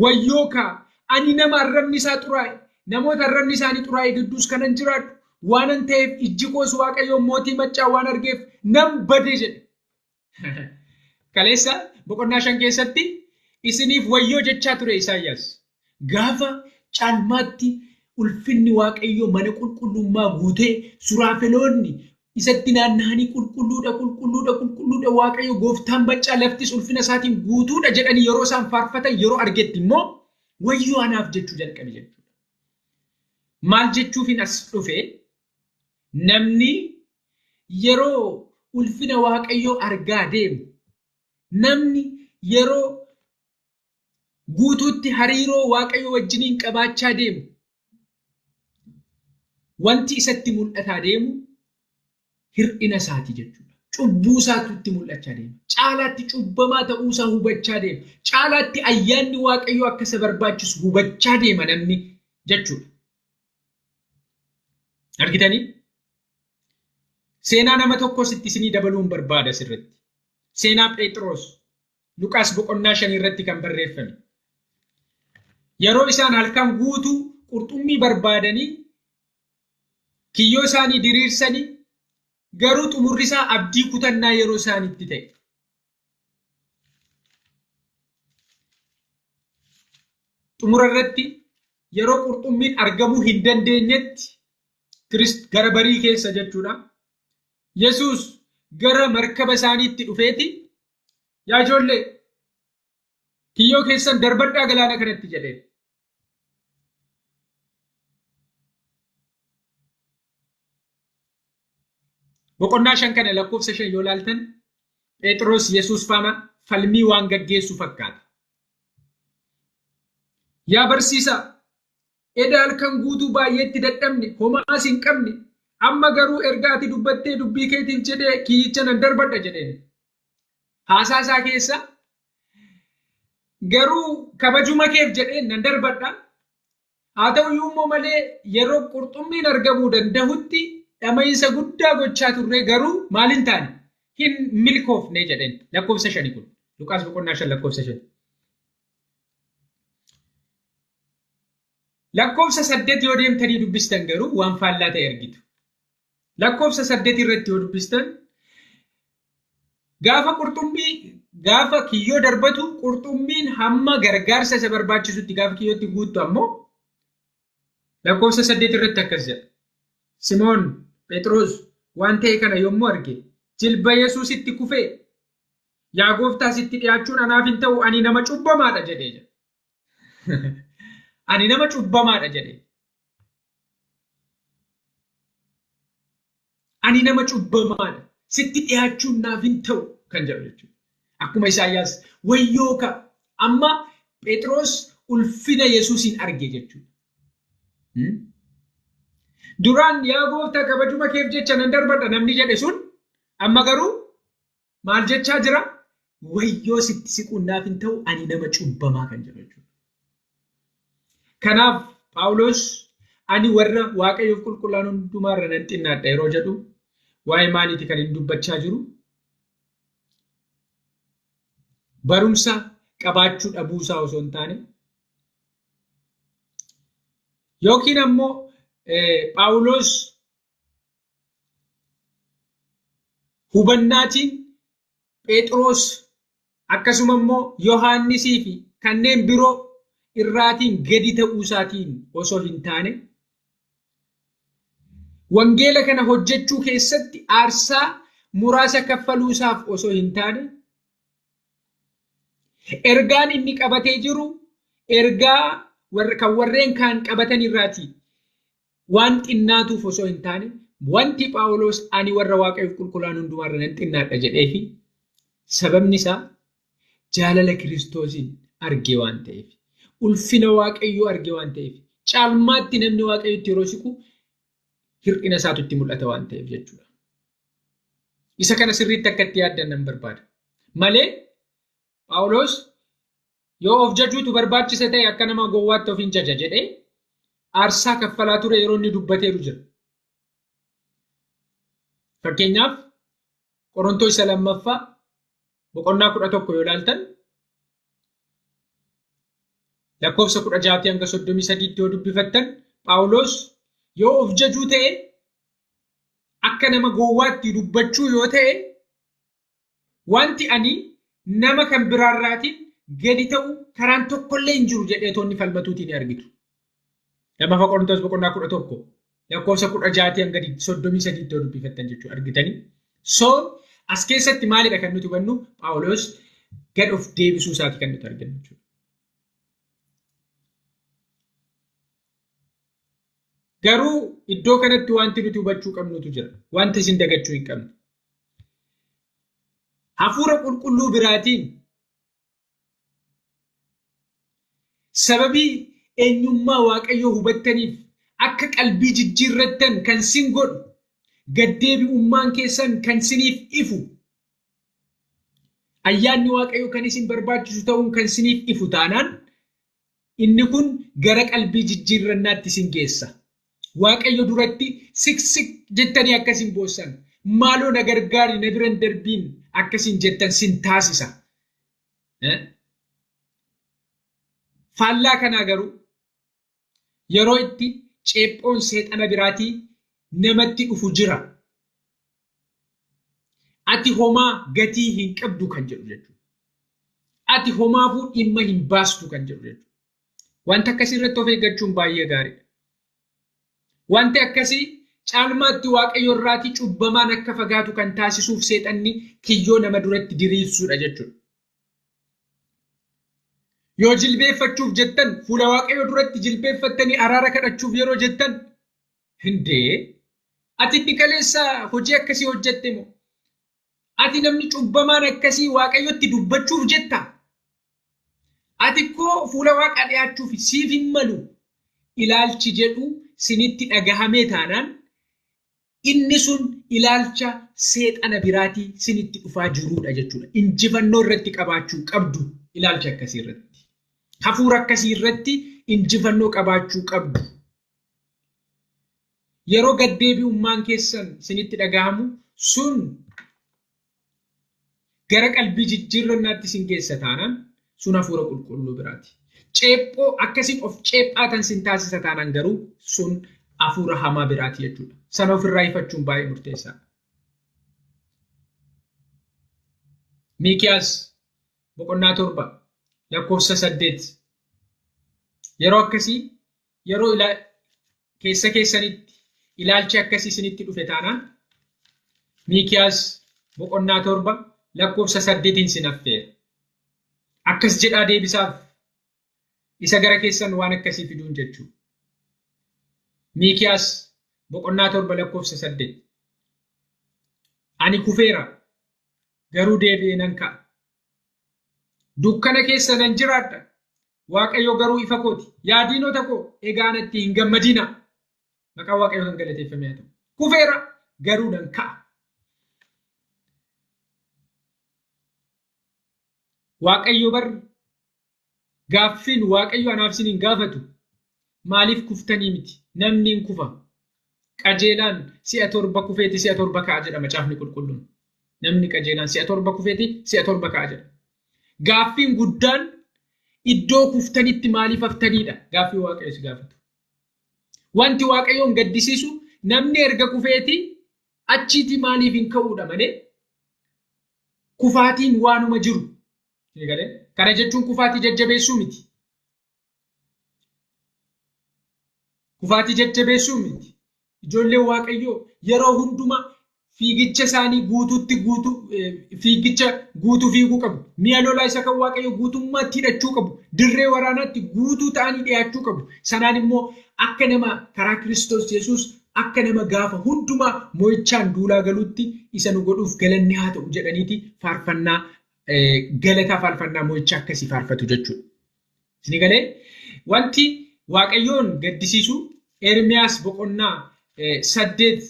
wayyoo kaa ani nama arrabni isaa xuraa'e namoota arrabni isaanii xuraa'e gidduus kanan jiraadhu waanan ta'eef ijji koos Waaqayyoon mootii maccaa waan argeef nan bade jedhe. Kaleessa boqonnaa 5 keessatti isiniif wayyoo jechaa ture Isaayyaas. Gaafa caalmaatti ulfinni Waaqayyoo mana qulqullummaa guutee suraafeloonni isatti naanna'anii qulqulluudha qulqulluudha qulqulluudha Waaqayyo gooftaan maccaa laftis ulfina isaatiin guutuudha jedhanii yeroo isaan faarfatan yeroo argetti immoo wayyoo anaaf jechuu jalqabe jechuudha. Maal jechuufin as dhufe namni yeroo ulfina Waaqayyoo argaa deemu namni yeroo guutuutti hariiroo Waaqayyoo wajjiniin qabaachaa deemu wanti isatti mul'ataa deemu hir'ina isaati jechuudha. Cubbuu isaatu itti mul'achaa deema. Caalaatti cubbamaa ta'uusaa hubachaa deema. Caalaatti ayyaanni Waaqayyoo akka isa barbaachisu hubachaa deema namni jechuudha. Argitanii? Seenaa nama tokkos itti isinii dabaluun barbaada asirratti. Seenaa Phexros Luqaas boqonnaa 5 irratti kan barreeffame. Yeroo isaan halkan guutuu qurxummii barbaadanii kiyyoo isaanii diriirsanii garuu xumurri isaa abdii kutannaa yeroo isaanitti ta'e. Xumura irratti yeroo qurxummiin argamuu hin dandeenyetti gara barii keessa jechuudha. Yesuus gara markaba isaaniitti dhufeeti yaa ijoollee kiyyoo keessan darbadhaa galaana kanatti jedheen. Boqonnaa 5 kana lakkoofsa 5 yoo ilaaltan Phexros Yesuus faana falmii waan gaggeessu fakkaata. Yaa barsiisaa, eda halkan guutuu baay'eetti dadhabne homaas hin qabne amma garuu erga ati dubbattee dubbii keetiif jedhee kiyyicha nan darbadha jedheen. Haasaa isaa keessa garuu kabajuma keef jedheen nan darbadha. Haa ta'uyyuu immoo malee yeroo qurxummiin argamuu danda'utti dhama'iinsa guddaa gochaa turre garuu maal hin taane hin milkoofne jedheen. Lakkoofsa 5 kun Luqaas boqonnaa 5 lakkoofsa 5. Lakkoofsa 8 yoo deemtanii dubbistan garuu waan faallaa ta'e argitu. Lakkoofsa 8 irratti yoo dubbistan gaafa qurxummii gaafa kiyyoo darbatu qurxummiin hamma gargaarsa isa barbaachisutti gaafa kiyyootti guuttu ammoo lakkoofsa 8 irratti akkas jedha. Simoon Phexros waan ta'e kana yommuu arge jilba Yesuusitti kufee yaa gooftaa sitti dhiyaachuun anaaf hin ta'u ani nama cubbamaadha jedhee jedha. Ani nama cubbamaadha jedhee. Ani nama cubbamaadha. Sitti dhiyaachuun naaf hin ta'u kan jedhu jechuudha. Akkuma Isaayyaas wayyoo ka amma Phexros ulfina Yesuusiin arge jechuudha. Duraan yaa gooftaa kabajuma keef jecha nan darbadha namni jedhe sun amma garuu maal jechaa jira? Wayyoo sitti siquun naaf hin ta'u ani nama cubbamaa kan jedhu jechuudha. Kanaaf Phaawulos ani warra Waaqayyoof qulqullaa'an hundumaarra nan xinnaadha yeroo jedhu waa'ee maaliiti kan inni dubbachaa jiru? Barumsa qabaachuu dhabuusaa osoo hin taane yookiin ammoo Phaawulos hubannaatiin Phexros akkasuma immoo Yohaannisii fi kanneen biroo irraatiin gadi ta'uusaatiin osoo hin taane wangeela kana hojjechuu keessatti aarsaa muraasa kaffaluusaaf osoo hin taane ergaan inni qabatee jiru ergaa kan warreen kaan qabatan irraatii waan xinnaatuuf osoo hin taane wanti Phaawulos ani warra Waaqayyoof qulqullaa'an hundumaarra nan xinnaadha jedhee fi Sababni isaa jaalala Kiristoosiin argee waan ta'eef, ulfina Waaqayyoo argee waan ta'eef, caalmaatti namni Waaqayyotti yeroo siqu hir'ina isaatu itti mul'ata waan ta'eef jechuudha. Isa kana sirriitti akka itti yaaddan nan barbaada. Malee Phaawulos yoo of jajuutu barbaachisa ta'e akka nama gowwaatti of hin jaja jedhee aarsaa kaffalaa ture yeroo inni dubbateeru jira. Fakkeenyaaf Qorontoo isa lammaffaa boqonnaa 11 yoo ilaaltan lakkoofsa 16 hanga 33 yoo dubbifattan Phaawulos yoo of jajuu ta'e akka nama gowwaatti dubbachuu yoo ta'e wanti ani nama kan biraarraatiin gadi ta'u karaan tokkollee hin jiru jedhee toonni falmatuutiin ni argitu. Lammaffaa Qorontos boqonnaa 11 lakkoofsa 16 hanga 33 yoo dubbifattan jechuudha argitanii. So as keessatti maalidha kan nuti hubannu? Phaawulos gad of deebisuu isaati kan nuti argannu jechuudha. Garuu iddoo kanatti wanti nuti hubachuu qabnutu jira. Wanti isin dagachuu hin qabne. Hafuura qulqulluu biraatiin sababii eenyummaa Waaqayyoo hubattaniif akka qalbii jijjiirrattan kan sin godhu, gaddeebi'ummaan keessan kan siniif ifu, ayyaanni Waaqayyoo kan isin barbaachisu ta'uun kan siniif ifu taanaan inni kun gara qalbii jijjiirrannaatti isin geessa. Waaqayyo duratti siksik jettanii akkasin boossan, maaloo na gargaari na biran darbiin akkasin jettan sin taasisa. Faallaa kanaa garuu yeroo itti ceephoon seexana biraatii namatti dhufu jira. Ati homaa gatii hin qabdu kan jedhu jechuudha. Ati homaafuu dhimma hin baastu kan jedhu jechuudha. Wanta akkasii irratti of eeggachuun baay'ee gaariidha. Wanti akkasii caalmaatti Waaqayyo irraatii cubbamaan akka fagaatu kan taasisuuf seexanni kiyyoo nama duratti diriirsuudha jechuudha. Yoo jilbeeffachuuf jettan fuula Waaqayyo duratti jilbeeffattanii araara kadhachuuf yeroo jettan hindee ati inni kaleessa hojii akkasii hojjette moo? Ati namni cubbamaan akkasii Waaqayyotti dubbachuuf jetta? Ati koo fuula Waaqaa dhiyaachuuf siif hin malu ilaalchi jedhu sinitti dhagahamee taanaan inni sun ilaalcha seexana biraatii sinitti dhufaa jiruudha jechuudha. Injifannoo irratti qabaachuu qabdu ilaalcha akkasii irratti. Hafuura akkasii irratti injifannoo qabaachuu qabdu. Yeroo gaddeebi'ummaan keessan sinitti dhagahamu sun gara qalbii jijjiirrannaatti sin geessa taanaan sun hafuura qulqulluu biraati. Ceephoo akkasiin of ceephaatan sin taasisa taanaan garuu sun hafuura hamaa biraati jechuudha. Sana ofirraa ifachuun baay'ee murteessaadha. Miikiyaas boqonnaa 7 lakkoofsa 8 yeroo akkasii yeroo keessa keessanitti ilaalchi akkasii isinitti dhufe taanaan Miikiyaas boqonnaa 7 lakkoofsa 8 sin affeera. Akkas jedhaa deebisaaf isa gara keessan waan akkasii fiduun jechuudha. Miikiyaas boqonnaa 7 lakkoofsa 8 ani kufeera garuu deebi'ee nan ka'a. Dukkana keessa nan jiraadha. Waaqayyo garuu ifa kooti. Yaa diinota koo egaa natti hin gammadina. Maqaan Waaqayyoo kan galateeffame haa ta'u. Kufeera garuu nan ka'a. Waaqayyo bar gaaffiin Waaqayyo anaaf isin hin gaafatu. Maaliif kuftanii miti? Namni hin kufa. Qajeelaan si'a 7 kufeeti si'a 7 ka'a jedha macaafni qulqulluun. Namni qajeelaan si'a 7 kufeeti si'a 7 ka'a jedha. Gaaffiin guddaan iddoo kuftanitti maaliif haftaniidha? Gaaffii Waaqayyo si gaafatu. Wanti Waaqayyoon gaddisiisu namni erga kufeeti achiiti maaliif hin ka'uudha malee kufaatiin waanuma jiru. Kana jechuun kufaatii jajjabeessuu miti. Kufaatii jajjabeessuu miti. Ijoolleen Waaqayyoo yeroo hundumaa fiigicha isaanii guutuutti fiigicha guutuu fiiguu qabu. Mi'a lolaa isa kan Waaqayyoo guutummaatti hidhachuu qabu. Dirree waraanaatti guutuu ta'anii dhiyaachuu qabu. Sanaan immoo akka nama karaa Kiristoos Yesuus akka nama gaafa hundumaa mo'ichaan duulaa galuutti isa nu godhuuf galanni haa ta'u jedhaniiti faarfannaa galataa faarfannaa mo'ichaa akkasii faarfatu jechuudha. Isin galee wanti Waaqayyoon gaddisiisu Ermiyaas boqonnaa 8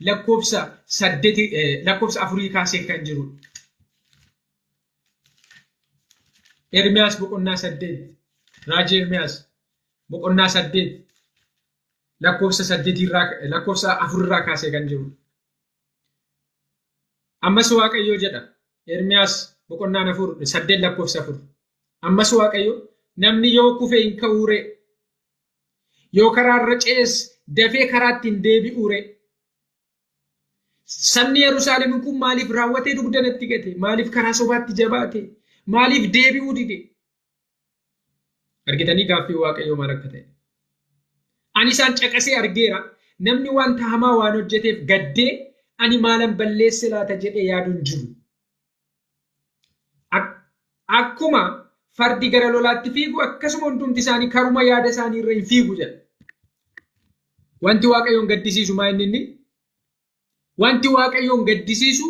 lakkoofsa 8 lakkoofsa 4 kaasee kan jirudha. Ermiyaas boqonnaa 8 raajii Ermiyaas boqonnaa 8 lakkoofsa 8 irraa lakkoofsa 4 irraa kaasee kan jirudha. Ammas Waaqayyo jedha Ermiyaas boqonnaa 4 8 lakkoofsa 4. Ammas Waaqayyo namni yoo kufe hin ka'uure, yoo karaarra ce'es dafee karaatti hin deebi'uure. Sabni Yerusaalem kun maaliif raawwatee dugda natti gate? Maaliif karaa sobaatti jabaate? Maaliif deebi'uu dide? Argitanii gaaffii Waaqayyoo maal akka ta'e? Ani isaan caqasee argeera. Namni wanta hamaa waan hojjeteef gaddee ani maalan balleesse laata jedhee yaaduun jiru. Akkuma fardi gara lolaatti fiigu akkasuma hundumti isaanii karuma yaada isaanii irra hin fiigu jedha. Wanti Waaqayyoon gaddisiisu maa inni? Wanti Waaqayyoon gaddisiisu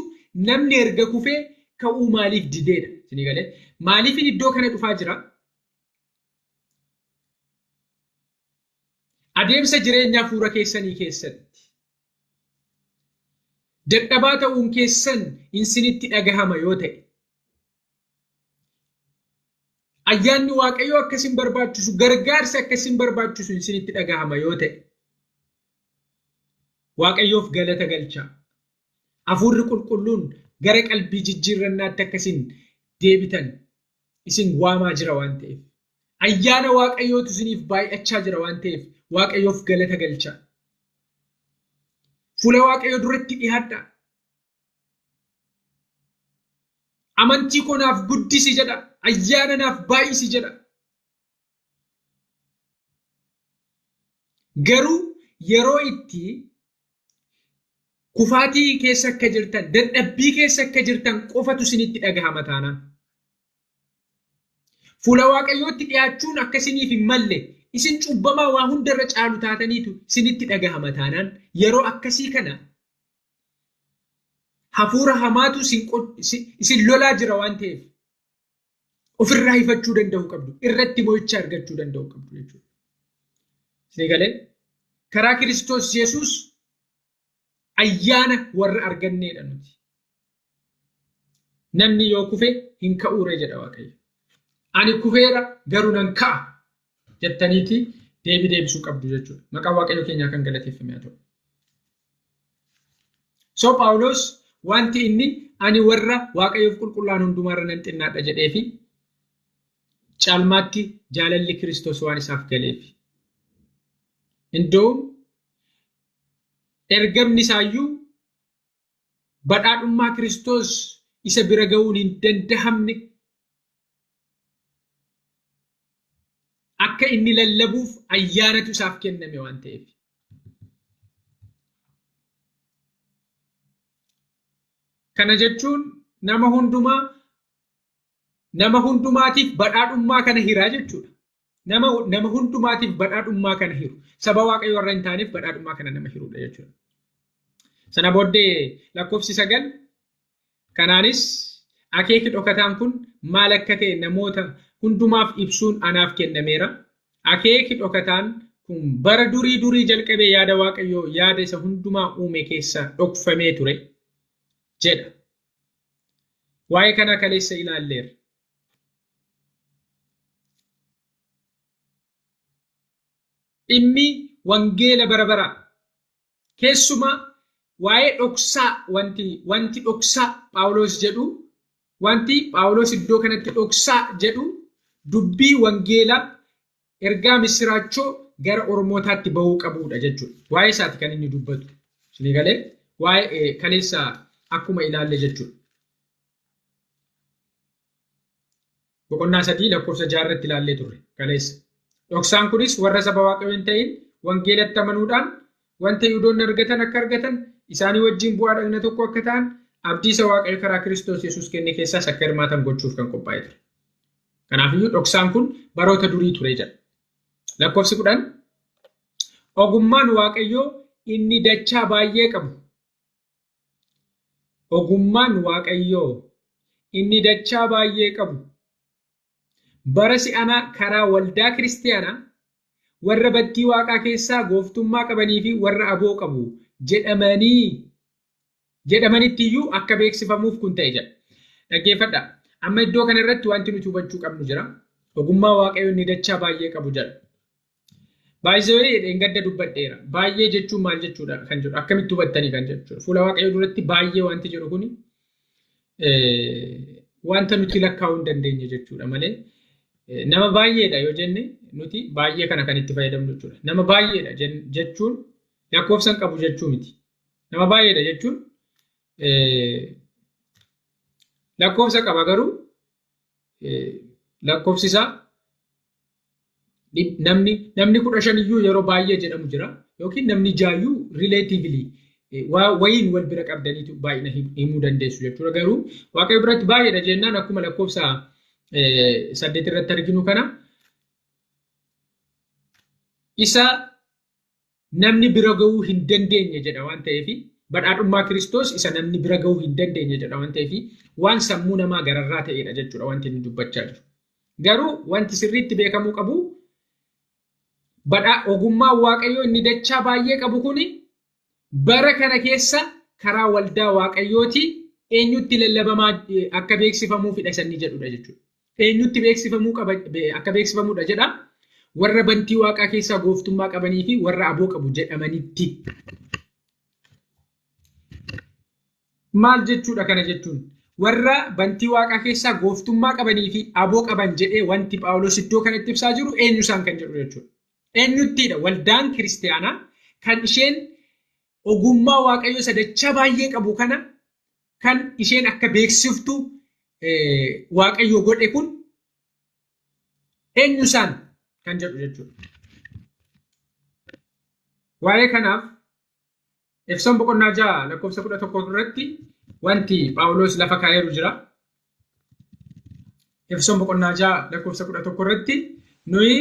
namni erga kufee ka'uu maaliif dideedha? Isinii galee maaliif iddoo kana dhufaa jira? Adeemsa jireenyaa fuura keessanii keessatti dadhabaa ta'uun keessan isinitti dhagahama yoo ta'e, ayyaanni Waaqayyoo akkasin barbaachisu, gargaarsi akkasin barbaachisu isinitti dhagahama yoo ta'e, Waaqayyoof galata galchaa. Hafuurri qulqulluun gara qalbii jijjiirrannaatti akkasin deebitan isin waamaa jira waan ta'eef, ayyaana Waaqayyootu isiniif baay'achaa jira waan ta'eef, Waaqayyoof galata galchaa. Fuula Waaqayyoo duratti dhiyaadhaa. Amantii koo naaf guddisi jedha. Ayyaana naaf baay'isi jedha. Garuu yeroo itti kufaatii keessa akka jirtan, dadhabbii keessa akka jirtan qofatu isinitti dhagahama taanaan. Fuula Waaqayyootti dhiyaachuun akka isiniif hin malle, isin cubbamaa waa hundarra caalu taataniitu isinitti dhagahama taanaan, yeroo akkasii kana hafuura hamaatu isin lolaa jira waan ta'eef ofirraa hifachuu danda'u qabdu, irratti mo'icha argachuu danda'u qabdu jechuudha. Isin galee karaa Kiristoos Yesuus ayyaana warra arganneedha nuti. Namni yoo kufe hin ka'uure jedha Waaqayyo. Ani kufeera garuu nan ka'a jettaniiti deebii deebisuu qabdu jechuudha. Maqaan Waaqayyo keenyaa kan galateeffame haa ta'u. So Phaawulos wanti inni ani warra Waaqayyoof qulqullaa'an hundumaarra nan xinnaadha jedhee fi caalmaatti jaalalli Kiristoos waan isaaf galeef. Indoom ergamni isaayyuu badhaadhummaa Kiristoos isa bira ga'uun hin dandahamne akka inni lallabuuf ayyaanatu isaaf kenname waan ta'eef. Kana jechuun nama hundumaatiif badhaadhummaa kana hiraa jechuudha. Nama hundumaatiif badhaadhummaa kana hiru. Saba Waaqayyo warra hin taaneef badhaadhummaa kana nama hirudha jechuudha. Sana booddee lakkoofsi 9 kanaanis akeeki dhokataan kun maal akka ta'e namoota hundumaaf ibsuun anaaf kennameera. Akeeki dhokataan kun bara durii durii jalqabee yaada Waaqayyoo yaada isa hundumaa uume keessa dhokfamee ture jedha. Waa'ee kana kaleessa ilaalleerra. Dhimmi wangeela bara baraa keessumaa waa'ee dhoksaa wanti dhoksaa Phaawulos jedhu, wanti Phaawulos iddoo kanatti dhoksaa jedhu dubbii wangeelaa ergaa misiraachoo gara Oromootaatti bahuu qabudha jechuudha. Waa'ee isaati kan inni dubbatu. Isinii galee waa'ee kaleessa akkuma ilaalle jechuudha. Boqonnaa 3 lakkoofsa 6 irratti ilaallee turre kaleessa. Dhoksaan kunis warra saba Waaqayyoo hin ta'in wangeelatti amanuudhaan wanta Yihudoonni argatan akka argatan, isaanii wajjin bu'aa dhagna tokko akka ta'an, abdii isa Waaqayyo karaa Kiristoos Yesuus kenne keessaas akka hirmaatan gochuuf kan qophaa'e ture. Kanaafiyyuu dhoksaan kun baroota durii ture jedha. Lakkoofsi 10 ogummaan Waaqayyoo inni dachaa baay'ee qabu. Ogummaan Waaqayyoo inni dachaa baay'ee qabu bara si'anaa karaa waldaa kiristiyaanaa warra bantii waaqaa keessaa gooftummaa qabanii fi warra aboo qabu jedhamanitti iyyuu akka beeksifamuuf kun ta'e jedha. Dhaggeeffadhaa. Amma iddoo kana irratti wanti nuti hubachuu qabnu jira. Ogummaa Waaqayyoo inni dachaa baay'ee qabu jedha. Baay'ee dheengadda dubbadheera. Baay'ee jechuun maal jechuudha kan jedhu akkamitti hubattanii kan jechuudha. Fuula Waaqayyoo duratti baay'ee wanti jedhu kuni wanta nuti lakkaa'uu hin dandeenye jechuudha malee nama baay'eedha yoo jenne nuti baay'ee kana kan itti fayyadamnu jechuudha. Nama baay'eedha jechuun lakkoofsa hin qabu jechuu miti. Nama baay'eedha jechuun lakkoofsa qaba garuu lakkoofsi isaa namni 15 iyyuu yeroo baay'ee jedhamu jira yookiin namni 6 iyyuu relatively wayiin wal bira qabdaniitu baay'ina himuu dandeessu jechuudha. Garuu Waaqayyo biratti baay'eedha jennaan akkuma lakkoofsa 8 irratti arginu kana isa namni bira ga'uu hin dandeenye jedha waan ta'eef badhaadhummaa Kiristoos isa namni bira ga'uu hin dandeenye jedha waan ta'eef waan sammuu namaa gararraa ta'edha jechuudha wanti inni dubbachaa jiru. Garuu wanti sirriitti beekamuu qabu badhaa ogummaa Waaqayyoo inni dachaa baay'ee qabu kuni bara kana keessa karaa waldaa Waaqayyooti eenyutti lallabamaa akka beeksifamuufidha sanni jedhudha jechuudha. Eenyutti beeksifamuu qaba akka beeksifamuudha jedha. Warra bantii waaqaa keessaa gooftummaa qabanii fi warra aboo qabu jedhamanitti. Maal jechuudha kana jechuun? Warra bantii waaqaa keessaa gooftummaa qabanii fi aboo qaban jedhee wanti Phaawulos iddoo kanatti ibsaa jiru eenyu isaan kan jedhu jechuudha. Eenyuttiidha waldaan kiristiyaanaa kan isheen ogummaa Waaqayyoo isa dachaa baay'ee qabu kana kan isheen akka beeksiftu Waaqayyo godhe kun eenyu isaan kan jedhu jechuudha. Waa'ee kanaaf Efesoon boqonnaa 6 lakkoofsa 11 irratti wanti Phaawulos lafa kaa'eeru jira. Efesoon boqonnaa 6 lakkoofsa 11 irratti nuyi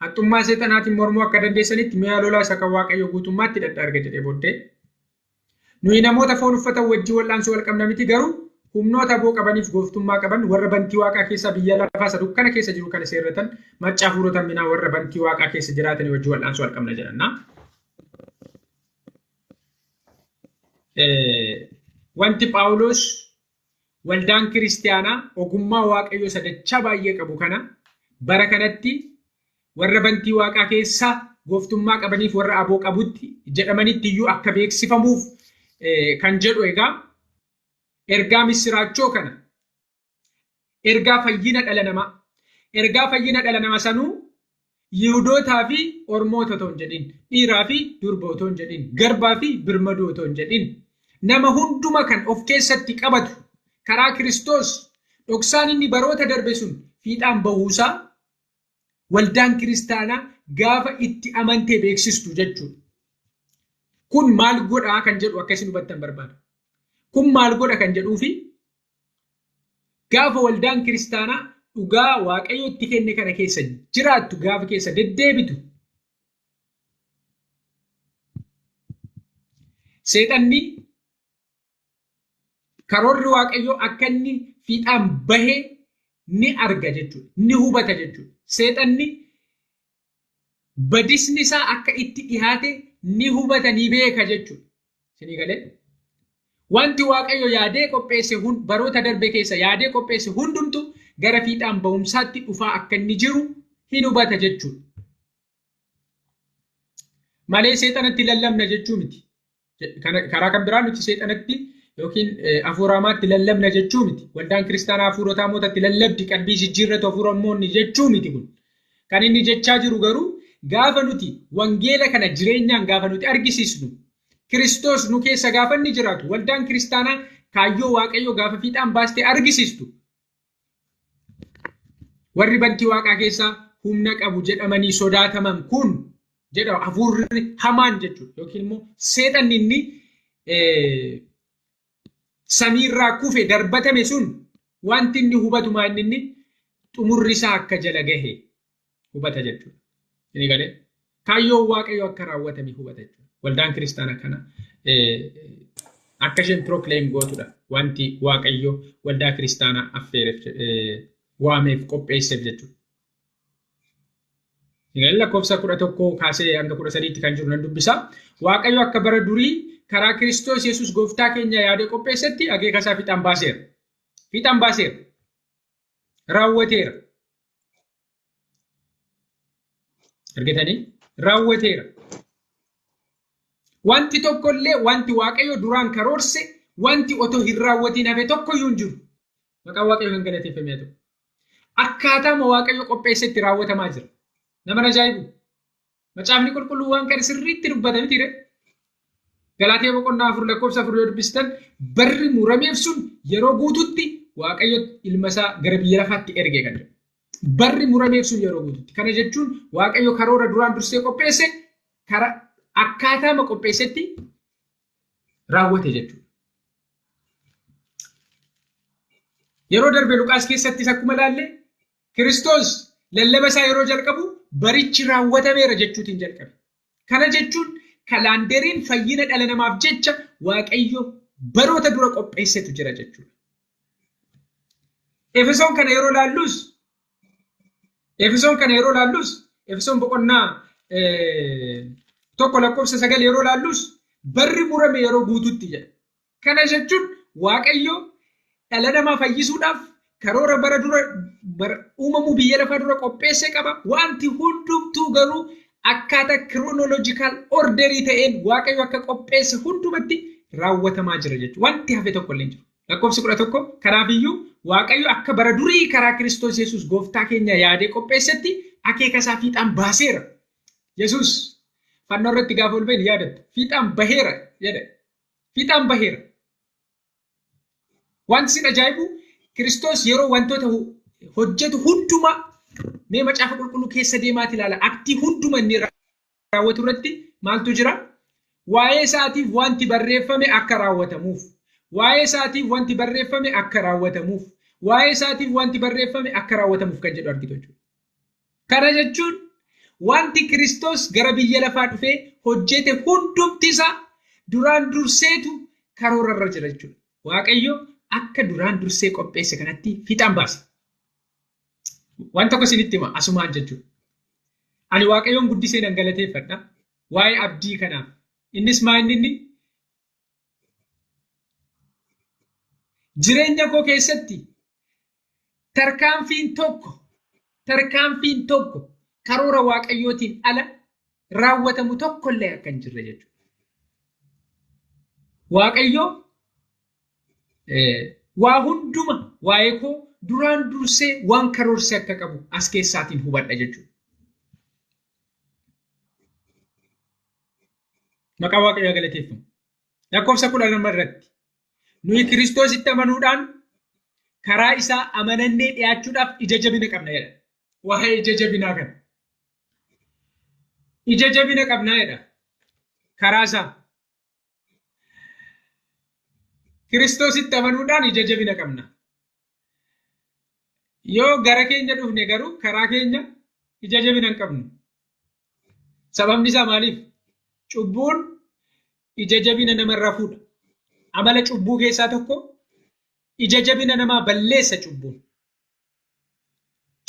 haxxummaa seexanaatiin mormuu akka dandeessanitti mi'a lolaa isa kan Waaqayyo guutummaatti hidhadhaa erga jedhee booddee nuyi namoota foon uffatan wajjin wal'aansoo wal qabna miti garuu humnoota aboo qabaniif gooftummaa qaban warra bantii waaqaa keessa biyya lafaa isa dukkana keessa jiru kana seerratan maccaa hafuurota minaa warra bantii waaqaa keessa jiraatanii wajjin wal'aansoo wal qabna jedhanna. Wanti Phaawulos waldaan kiristiyaanaa ogummaa Waaqayyoo isa dachaa baay'ee qabu kana bara kanatti warra bantii waaqaa keessa gooftummaa qabaniif warra aboo qabutti jedhamanitti iyyuu akka beeksifamuuf kan jedhu egaa ergaa missiraachoo kana ergaa fayyina dhala namaa ergaa fayyina dhala namaa sanuu Yihudootaa fi Ormoota otoo hin jedhin dhiiraa fi durba otoo hin jedhin garbaa fi birmaduu otoo hin jedhin nama hunduma kan of keessatti qabatu karaa Kiristoos dhoksaan inni baroota darbe sun fiixaan bahuusaa waldaan kiristaanaa gaafa itti amantee beeksistu jechuudha. Kun maal godhaa kan jedhu akka isin hubattan barbaada. Kun maal godha kan jedhuu fi gaafa waldaan kiristaanaa dhugaa Waaqayyo itti kenne kana keessa jiraattu gaafa keessa deddeebitu seexanni karoorri Waaqayyoo akka inni fiixaan bahee ni arga jechuudha. Ni hubata jechuudha. Seexanni badisni isaa akka itti dhihaate ni hubata ni beeka jechuudha. Isinii galee? Wanti Waaqayyo yaadee qopheesse baroota darbe keessa yaadee qopheesse hundumtu gara fiixaan bahumsaatti dhufaa akka inni jiru hin hubata jechuudha. Malee seexanatti lallabna jechuu miti. Karaa kan biraa nuti seexanatti yookiin hafuura hamaatti lallabna jechuu miti. Waldaan kiristaanaa hafuurota hamootatti lallabdi qalbii jijjiirratu hafuura hamoonni jechuu miti kun. Kan inni jechaa jiru garuu gaafa nuti wangeela kana jireenyaan gaafa nuti argisiisnu Kiristoos nu keessa gaafa inni jiraatu waldaan kiristaanaa kaayyoo Waaqayyoo gaafa fiixaan baastee argisiistu warri bantii waaqaa keessaa humna qabu jedhamanii sodaataman kun jedha hafuurri hamaan jechuudha yookiin immoo seexanni inni samiirraa kufe darbatame sun wanti inni hubatu maa inni xumurri isaa akka jala gahe hubata jechuudha. Inni galee kaayyoon Waaqayyoo akka raawwatame hubata jechuudha. Waldaan kiristaanaa kana akka isheen proclaim gootudha Wanti Waaqayyo waldaa kiristaanaa affeereef waameef qopheesseef jechuudha. Lakkoofsa 11 kaasee hanga 13tti kan jiru nan dubbisa. Waaqayyo akka bara durii karaa Kiristoos Yesuus gooftaa keenya yaadee qopheessetti akeeka isaa fiixaan baaseera. Fiixaan baaseera. Raawwateera. Argitanii? Raawwateera. Wanti tokkollee wanti Waaqayyo duraan karoorse wanti otoo hin raawwatiin hafe tokkoyyuu hin jiru. Maqaan Waaqayyo kan galateeffame haa ta'u. Akkaataama Waaqayyo qopheessetti raawwatamaa jira. Nama ajaa'ibu. Macaafni qulqulluu waan kana sirriitti dubbata miti ree? Galaatee boqonnaa 4 lakkoofsa 4 yoo dubbistan barri murameef sun yeroo guututti Waaqayyo ilma isaa gara biyya lafaatti erge kan jedhu. Barri murameef sun yeroo guututti. Kana jechuun Waaqayyo karoora duraan dursee qopheesse karaa akkaataama qopheessetti raawwate jechuudha. Yeroo darbe Luqaas keessattis akkuma ilaalle Kiristoos lallaba isaa yeroo jalqabu barichi raawwatameera jechuutiin jalqabe. Kana jechuun kalaanderiin fayyina dhala namaaf jecha Waaqayyo baroota dura qopheessetu jira jechuudha. Efesoon kana yeroo laallus Efesoon boqonnaa 1 lakkoofsa 9 yeroo laallus barri murame yeroo guututti jedha. Kana jechuun Waaqayyo dhala namaa fayyisuudhaaf karoora bara dura uumamuu biyya lafaa dura qopheesse qaba. Wanti hundumtuu garuu akkaataa chronological orderii ta'een Waaqayyo akka qopheesse hundumatti raawwatamaa jira jechuudha. Wanti hafe tokko illee hin jiru. Lakkoofsi 11 kanaafiyyuu Waaqayyo akka bara durii karaa Kiristoos Yesuus gooftaa keenya yaadee qopheessetti akeeka isaa fiixaan baaseera. Yesuus fannoo irratti gaafa ol ba'e yaadattu. Fiixaan baheera jedhe. Fiixaan baheera. Wanti isin ajaa'ibu Kiristoos yeroo wantoota hojjetu hundumaa mee macaafa qulqulluu keessa deemaati ilaala. Aktii hunduma inni raawwatu irratti maaltu jira? Waa'ee isaatiif wanti barreeffame akka raawwatamuuf. Waa'ee isaatiif wanti barreeffame akka raawwatamuuf. Waa'ee isaatiif wanti barreeffame akka raawwatamuuf kan jedhu argitu jechuudha. Kana jechuun wanti Kiristoos gara biyya lafaa dhufee hojjete hundumti isaa duraan durseetu karoora irra jira jechuudha. Waaqayyo akka duraan dursee qopheesse kanatti fiixaan baase. Waan tokko isinitti hima asumaan jechuudha. Ani Waaqayyoon guddisee nan galateeffadha. Waa'ee abdii kanaaf. Innis maa inni jireenya koo keessatti tarkaanfiin tokko karoora Waaqayyootiin ala raawwatamu tokkollee akka hin jirre jechuudha. Waaqayyo waa hunduma waa'ee koo duraan dursee waan karoorsee akka qabu as keessaatiin hubadha jechuudha. Maqaa Waaqayyoo galateeffamu. Lakkoofsa 12 irratti nuyi Kiristoositti amanuudhaan karaa isaa amanannee dhiyaachuudhaaf ija jabina qabna jedha. Waa'ee ija jabinaa kana. Ija jabina qabna jedha. Karaa isaa. Kiristoositti amanuudhaan ija jabina qabna. Yoo gara keenya dhufne garuu karaa keenya ija jabina hin qabnu. Sababni isaa maaliif? Cubbuun ija jabina namarraa fuudha. Amala cubbuu keessaa tokko ija jabina namaa balleessa cubbuun.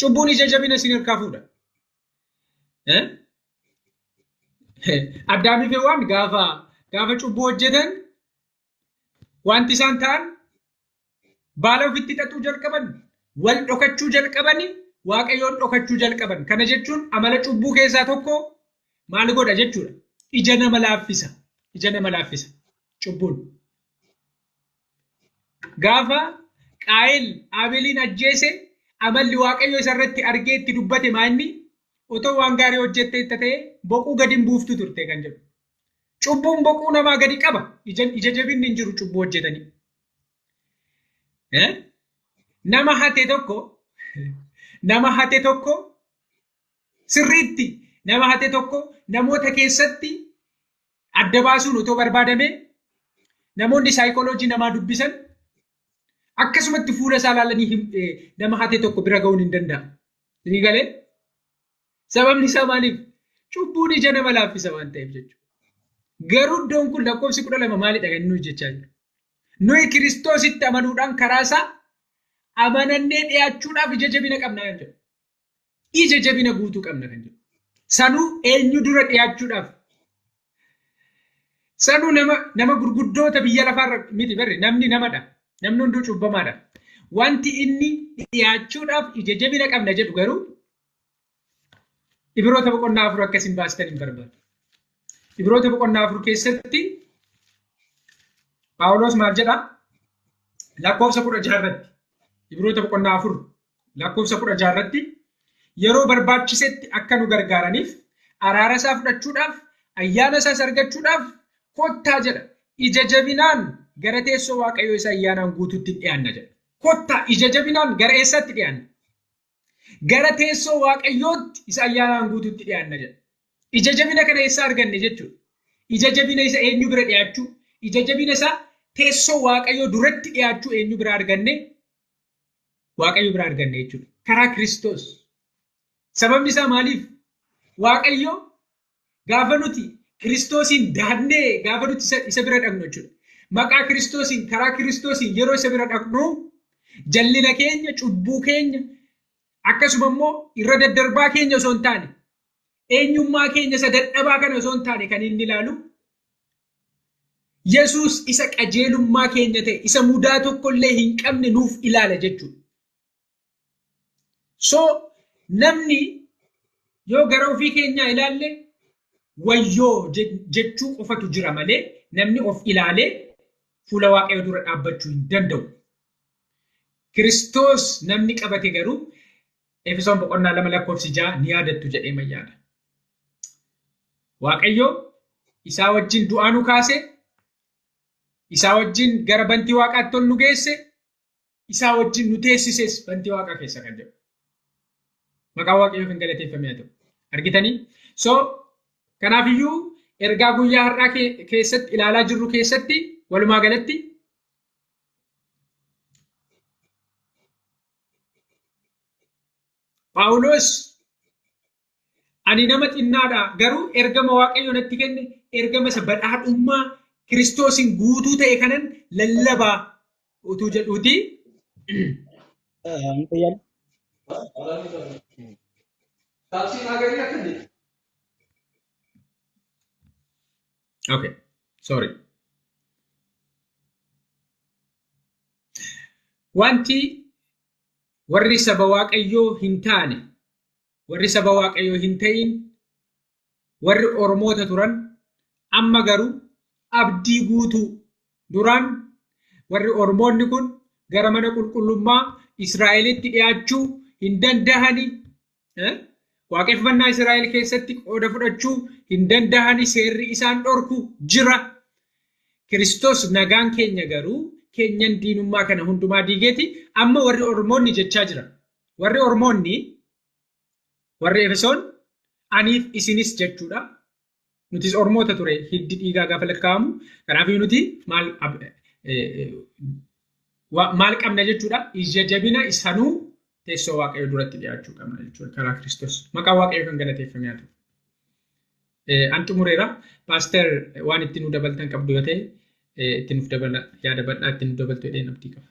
Cubbuun ija jabina isin harkaa fuudha. Addaamii fi Hewaan gaafa cubbuu hojjetan wanti isaan ta'an baala ofitti xaxuu jalqaban, wal dhokachuu jalqabani, Waaqayyoon dhokachuu jalqaban. Kana jechuun amala cubbuu keessaa tokko maal godha jechuudha? Ija nama laaffisa. Ija nama laaffisa cubbuun. Gaafa Qaayil Abeeliin ajjeese amalli Waaqayyo isarratti argee itti dubbate maa inni otoo waan gaarii hojjette itti ta'e boquu gadi hin buuftu turte kan jedhu. Cubbuun boquu namaa gadi qaba. Ija jabinni hin jiru cubbuu hojjetanii. Nama hate tokko sirriitti nama hate tokko namoota keessatti adda baasuun otoo barbaadame namoonni saayikooloojii namaa dubbisan akkasumatti fuula isaa ilaalanii nama hate tokko bira ga'uun hin danda'amu. Ni galee? Sababni isaa maaliif? Cubbuun ija nama laaffisa waan ta'eef jechuudha. Garuu iddoon kun lakkoofsi 12 maalidha kan inni hojjechaa jiru? Nuyi Kiristoositti amanuudhaan karaa isaa amanannee dhiyaachuudhaaf ija jabina qabna kan jedhu. Ija jabina guutuu qabna kan jedhu. Sanuu eenyu dura dhiyaachuudhaaf? Sanuu nama gurguddoota biyya lafaarra miti barri namni namadha. Namni hunduu cubbamaadha. Wanti inni dhiyaachuudhaaf ija jabina qabna jedhu garuu Ibroota boqonnaa 4 akkasiin baastan hin barbaadu. Ibroota boqonnaa 4 keessatti Phaawulos maal jedha? Lakkoofsa 16 irratti. Ibroota boqonnaa 4 lakkoofsa 16 irratti yeroo barbaachisetti akka nu gargaaraniif araara isaa fudhachuudhaaf ayyaana isaas argachuudhaaf kottaa jedha. Ija jabinaan gara teessoo Waaqayyoo isa ayyaanaan guutuutti dhiyaanna jedha. Kottaa ija jabinaan gara eessaatti dhiyaanna? Gara teessoo Waaqayyootti isa ayyaanaan guutuutti dhiyaanna jedha. Ija jabina kana eessaa arganne jechuudha. Ija jabina isa eenyu bira dhiyaachuu? Ija jabina isa teessoo Waaqayyoo duratti dhiyaachuu eenyu bira arganne? Waaqayyo bira arganne jechuudha. Karaa Kiristoos. Sababni isaa maaliif? Waaqayyo gaafa nuti Kiristoosiin daannee gaafa nuti isa bira dhaqnu jechuudha. Maqaa Kiristoosiin karaa Kiristoosiin yeroo isa bira dhaqnu jallina keenya, cubbuu keenya akkasuma immoo irra daddarbaa keenya osoo hin taane eenyummaa keenya isa dadhabaa kana osoo hin taane kan inni ilaalu Yesuus isa qajeelummaa keenya ta'e isa mudaa tokkollee hin qabne nuuf ilaala jechuudha. So namni yoo gara ofii keenyaa ilaalle wayyoo jechuu qofatu jira malee namni of ilaalee fuula Waaqayyoo dura dhaabbachuu hin danda'u. Kiristoos namni qabate garuu Efesoon boqonnaa 2 lakkoofsi 6 ni yaadattu jedhee mayyaadha. Waaqayyo isaa wajjin du'aa nu kaase, isaa wajjin gara bantii Waaqaatti ol nu geesse, isaa wajjin nu teessises bantii Waaqaa keessa kan jedhu. Maqaan Waaqayyoo kan galateeffame haa ta'u. Argitanii? So kanaafiyyuu ergaa guyyaa har'aa keessatti ilaalaa jirru keessatti walumaa galatti Phaawulos ani nama xinnaadha garuu ergama Waaqayyo natti kenne ergama isa badhaadhummaa Kiristoosiin guutuu ta'e kanan lallabaa utuu jedhuuti. Okay, sorry. Wanti warri saba Waaqayyoo hin taane, warri saba Waaqayyoo hin ta'in, warri Oromoota turan amma garuu abdii guutuu duraan warri Oromoonni kun gara mana qulqullummaa Israa'elitti dhiyaachuu hin dandahani. Waaqeffannaa Israa'el keessatti qooda fudhachuu hin dandahani, seerri isaan dhorku jira. Kiristoos nagaan keenya garuu keenyan diinummaa kana hundumaa diigeeti. Amma warri Oromoonni jechaa jira. Warri Oromoonni, warri Efesoon aniif isinis jechuudha. Nutis Oromoota ture hiddi dhiigaa gaafa lakkaa'amu. Kanaaf nuti maal qabna jechuudha. Ija jabina isanuu teessoo Waaqayyoo duratti dhiyaachuu qabna jechuudha karaa Kiristoos. Maqaan Waaqayyoo kan galateeffame haa ta'u. An xumureera. Paaster waan itti nu dabaltan qabdu yoo ta'e itti nuuf dabala yaada bal'aa itti nu dabaltu jedheen abdii qaba.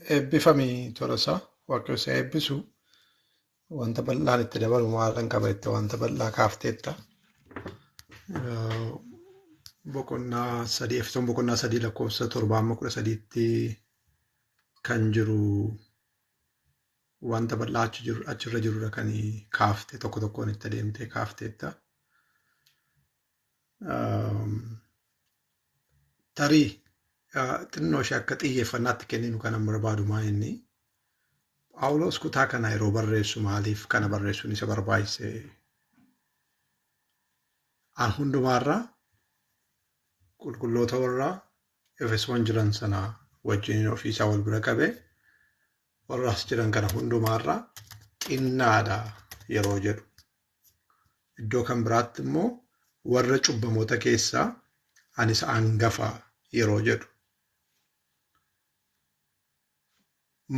Eebbifami Tolasaa, Waaqayyo si haa eebbisu. Wanta bal'aan itti dabalu maalan qaba itti wanta bal'aa kaafteetta. Boqonnaa 3 Efesoon boqonnaa 3 lakkoofsa 7 amma 13tti kan jiru wanta bal'aa achirra jirudha kan kaafte tokko tokkoon itti adeemtee kaafteetta. Tarii xinnoo ishee akka xiyyeeffannaatti kenninu kanan barbaadu maa inni Phaawulos kutaa kana yeroo barreessu maaliif kana barreessuun isa barbaachise? An hundumaarraa qulqulloota warra Efesoon jiran sana wajjin ofiisaa wal bira qabee warra as jiran kana hundumaarraa xinnaadha yeroo jedhu. Iddoo kan biraatti immoo warra cubbamoota keessaa ani isa hangafa yeroo jedhu.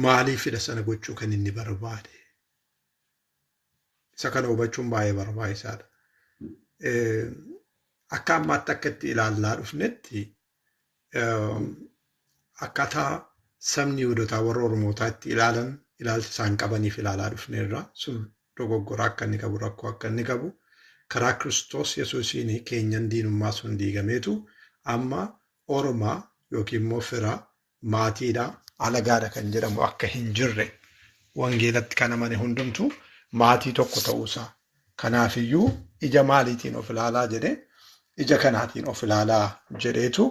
Maaliifidha sana gochuu kan inni barbaade? Isa kana hubachuun baay'ee barbaachisaadha. Akka ammaatti akka itti ilaallaa dhufnetti akkaataa sabni Yihuudootaa warra Oromootaa itti ilaalan ilaalcha isaan qabaniif ilaalaa dhufneerra sun dogoggora akka inni qabu rakkoo akka inni qabu karaa Kiristoos Yesuusiin keenyan diinummaa sun diigameetu amma Oromaa yookiin immoo fira maatiidha alagaadha kan jedhamu akka hin jirre wangeelatti kan amane hundumtu maatii tokko ta'uusaa. Kanaafiyyuu ija maaliitiin of ilaalaa jedhee ija kanaatiin of ilaalaa jedheetu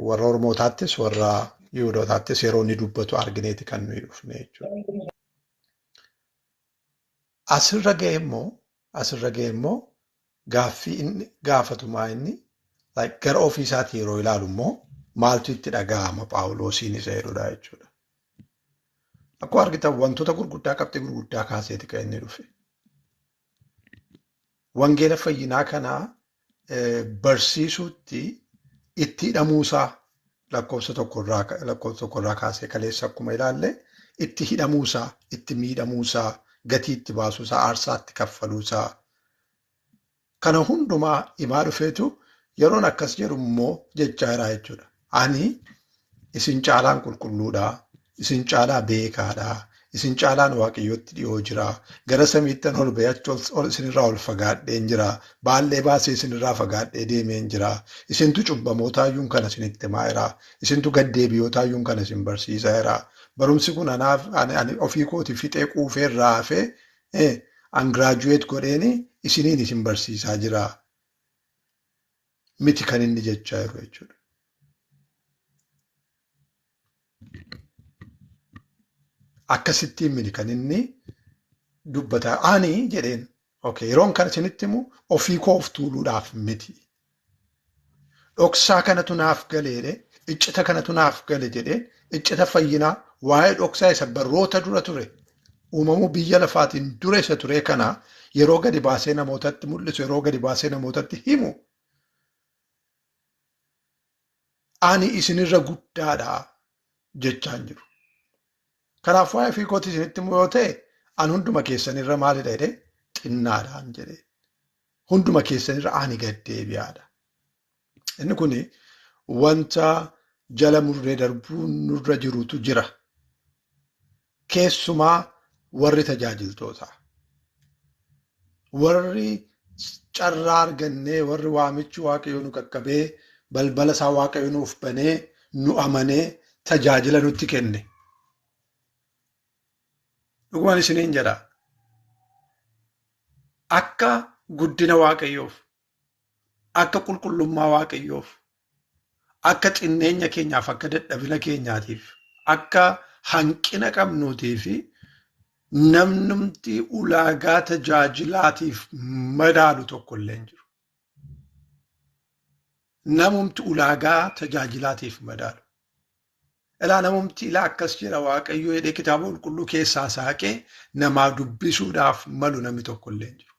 warra Oromootaattis warra Yihuudootaattis yeroo inni dubbatu argineeti kan nuyi dhufne jechuudha. Asirra ga'e immoo gaaffii inni gaafatumaa inni gara ofiisaatii yeroo ilaalu immoo maaltu itti dhaga'ama Phaawulosiin isa jedhudha jechuudha. Akkuma argitan wantoota gurguddaa qabxii gurguddaa kaaseeti kan inni dhufe. Wangeela fayyinaa kanaa barsiisuutti itti hidhamuusaa lakkoofsa tokkorraa kaasee kaleessa akkuma ilaalle itti hidhamuusaa, itti miidhamuusaa, gatii itti baasuusaa, aarsaa itti kaffaluusaa kana hundumaa himaa dhufeetu yeroon akkas jedhu immoo jechaa jira jechuudha. Ani isin caalaan qulqulluudhaa, isin caalaa beekaadhaa, isin caalaan waaqayyootti dhiyoo jira, gara samiittan ol ba'ee achi isinirraa ol fagaadheen jira, baallee baasee isinirraa fagaadhee deemeen jira, isintu cubbamootaayyuun kana isinitti himaa jira, isintu gaddeebiyootaayuun kana isin barsiisaa jira. Barumsi kun anaaf ani ofii kooti fixee quufee irraa hafee an giraajuweet godheeni isiniin isin barsiisaa jira. Miti kan inni jechaa jiru jechuudha. Akkasittiin miti kan inni dubbataa ani jedheen okay yeroon kana isinitti himu ofii koo of tuuluudhaaf miti. Dhoksaa kanatu naaf galeedhe iccita kanatu naaf gale jedhee iccita fayyinaa waa'ee dhoksaa isa barroota dura ture uumamuu biyya lafaatiin dura isa ture kana yeroo gadi baasee namootatti mul'isu yeroo gadi baasee namootatti himu ani isinirra guddaadha jechaan jiru. Kanaaf waa'ee ofii kootii isinitti himu yoo ta'e ani hunduma keessanirra maalidha jedhee xinnaadhaan jedhee hunduma keessanirra ani gaddeebi'aadha. Inni kun wanta jala murree darbuu nurra jirutu jira. Keessumaa warri tajaajiltoota warri carraa argannee warri waamichi waaqayyo nu qaqqabee balbala isaa waaqayyo nuuf banee nu amanee tajaajila nutti kenne. Dhugumaan isiniin jedha. Akka guddina waaqayyoof, akka qulqullummaa waaqayyoof, akka xinneenya keenyaaf, akka dadhabina keenyaatiif, akka hanqina qabnuutii fi namnumti ulaagaa tajaajilaatiif madaalu tokko illee hin jiru. Namumti ulaagaa tajaajilaatiif madaalu. Ilaa namumti ilaa akkas jedha waaqayyo jedhee kitaaba qulqulluu keessaa saaqee namaa dubbisuudhaaf malu namni tokko illee hin jiru.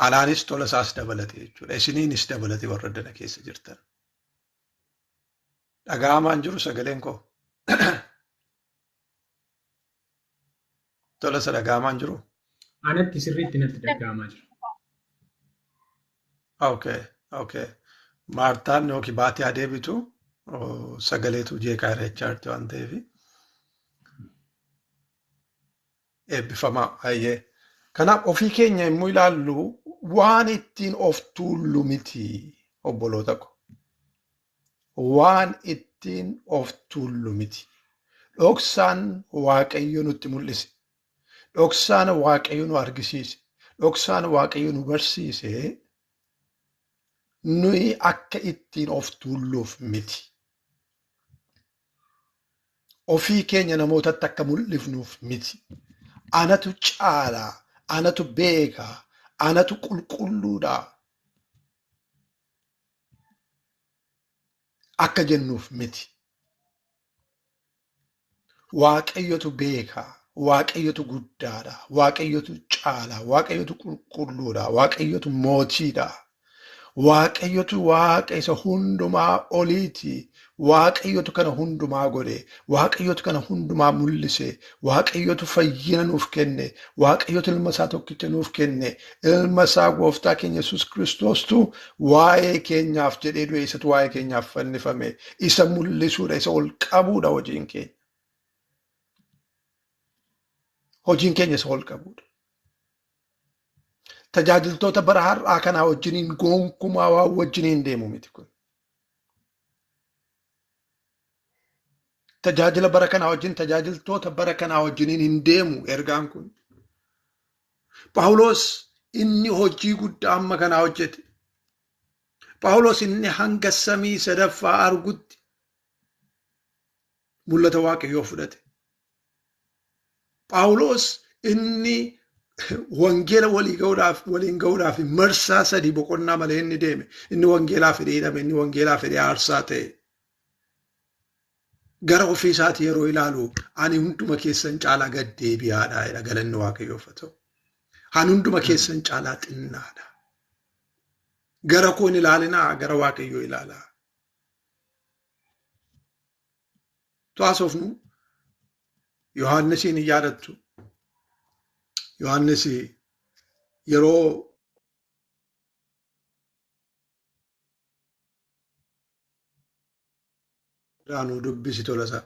Alaanis tola isaas dabalate jechuudha. Isiniinis dabalate warra dana keessa jirtan. Dhaga'amaan jiru sagaleen koo. Tola isa dhaga'amaan jiru? Anatti sirriitti natti dhaga'amaa jira. Okay, okay. Maartaan yookiin baatii adeebitu sagaleetu jeeqaa irra jirti waan ta'eef. Eebbifamaa hayyee. Kanaaf ofii keenya immoo ilaallu waan ittiin of tuullu miti obboloota ko. Waan ittiin of tuullu miti. Dhoksaan waaqayyo nutti mul'ise. Dhoksaan waaqayyo nu argisiise. Dhoksaan waaqayyo nu barsiise nuyi akka ittiin of tuulluuf miti. Ofii keenya namootatti akka mul'ifnuuf miti. Anatu caalaa, anatu beekaa, anatu qulqulluudha akka jennuuf miti. Waaqayyotu beekaa, waaqayyotu guddaadha, waaqayyotu caalaa, waaqayyotu qulqulluudha, waaqayyotu mootiidha. Waaqayyotu Waaqa isa hundumaa oliiti. Waaqayyotu kana hundumaa godhe. Waaqayyotu kana hundumaa mul'ise. Waaqayyotu fayyina nuuf kenne. Waaqayyotu ilma isaa tokkicha nuuf kenne. Ilma isaa gooftaa keenya Yesuus Kiristoostu waa'ee keenyaaf jedhee du'e, isatu waa'ee keenyaaf fannifame. Isa mul'isuudha, isa ol qabuudha hojiin keenya. Hojiin keenya isa ol qabuudha. Tajaajiltoota bara har'aa kanaa wajjiniin gonkumaa waan wajjiniin deemu miti kun. Tajaajila bara kanaa wajjin, tajaajiltoota bara kanaa wajjiniin hin deemu ergaan kun. Phaawulos inni hojii guddaa amma kanaa hojjete. Phaawulos inni hanga samii sadaffaa argutti mul'ata Waaqayyoo fudhate. Phaawulos inni wangeela waliin ga'uudhaaf marsaa 3 boqonnaa malee inni deeme. Inni wangeelaa fedhee hidhame, inni wangeelaa fedhee aarsaa ta'e. Gara ofii isaatii yeroo ilaalu ani hunduma keessan caalaa gad deebi'aadha jedha, galanni Waaqayyoof haa ta'u. Ani hunduma keessan caalaa xinnaadha. Gara koo hin ilaalinaa, gara Waaqayyoo ilaalaa. To'aasofnu Yohaannisiin hin yaadattu. Yohaannis yeroo raanuu dubbisi tolasaa.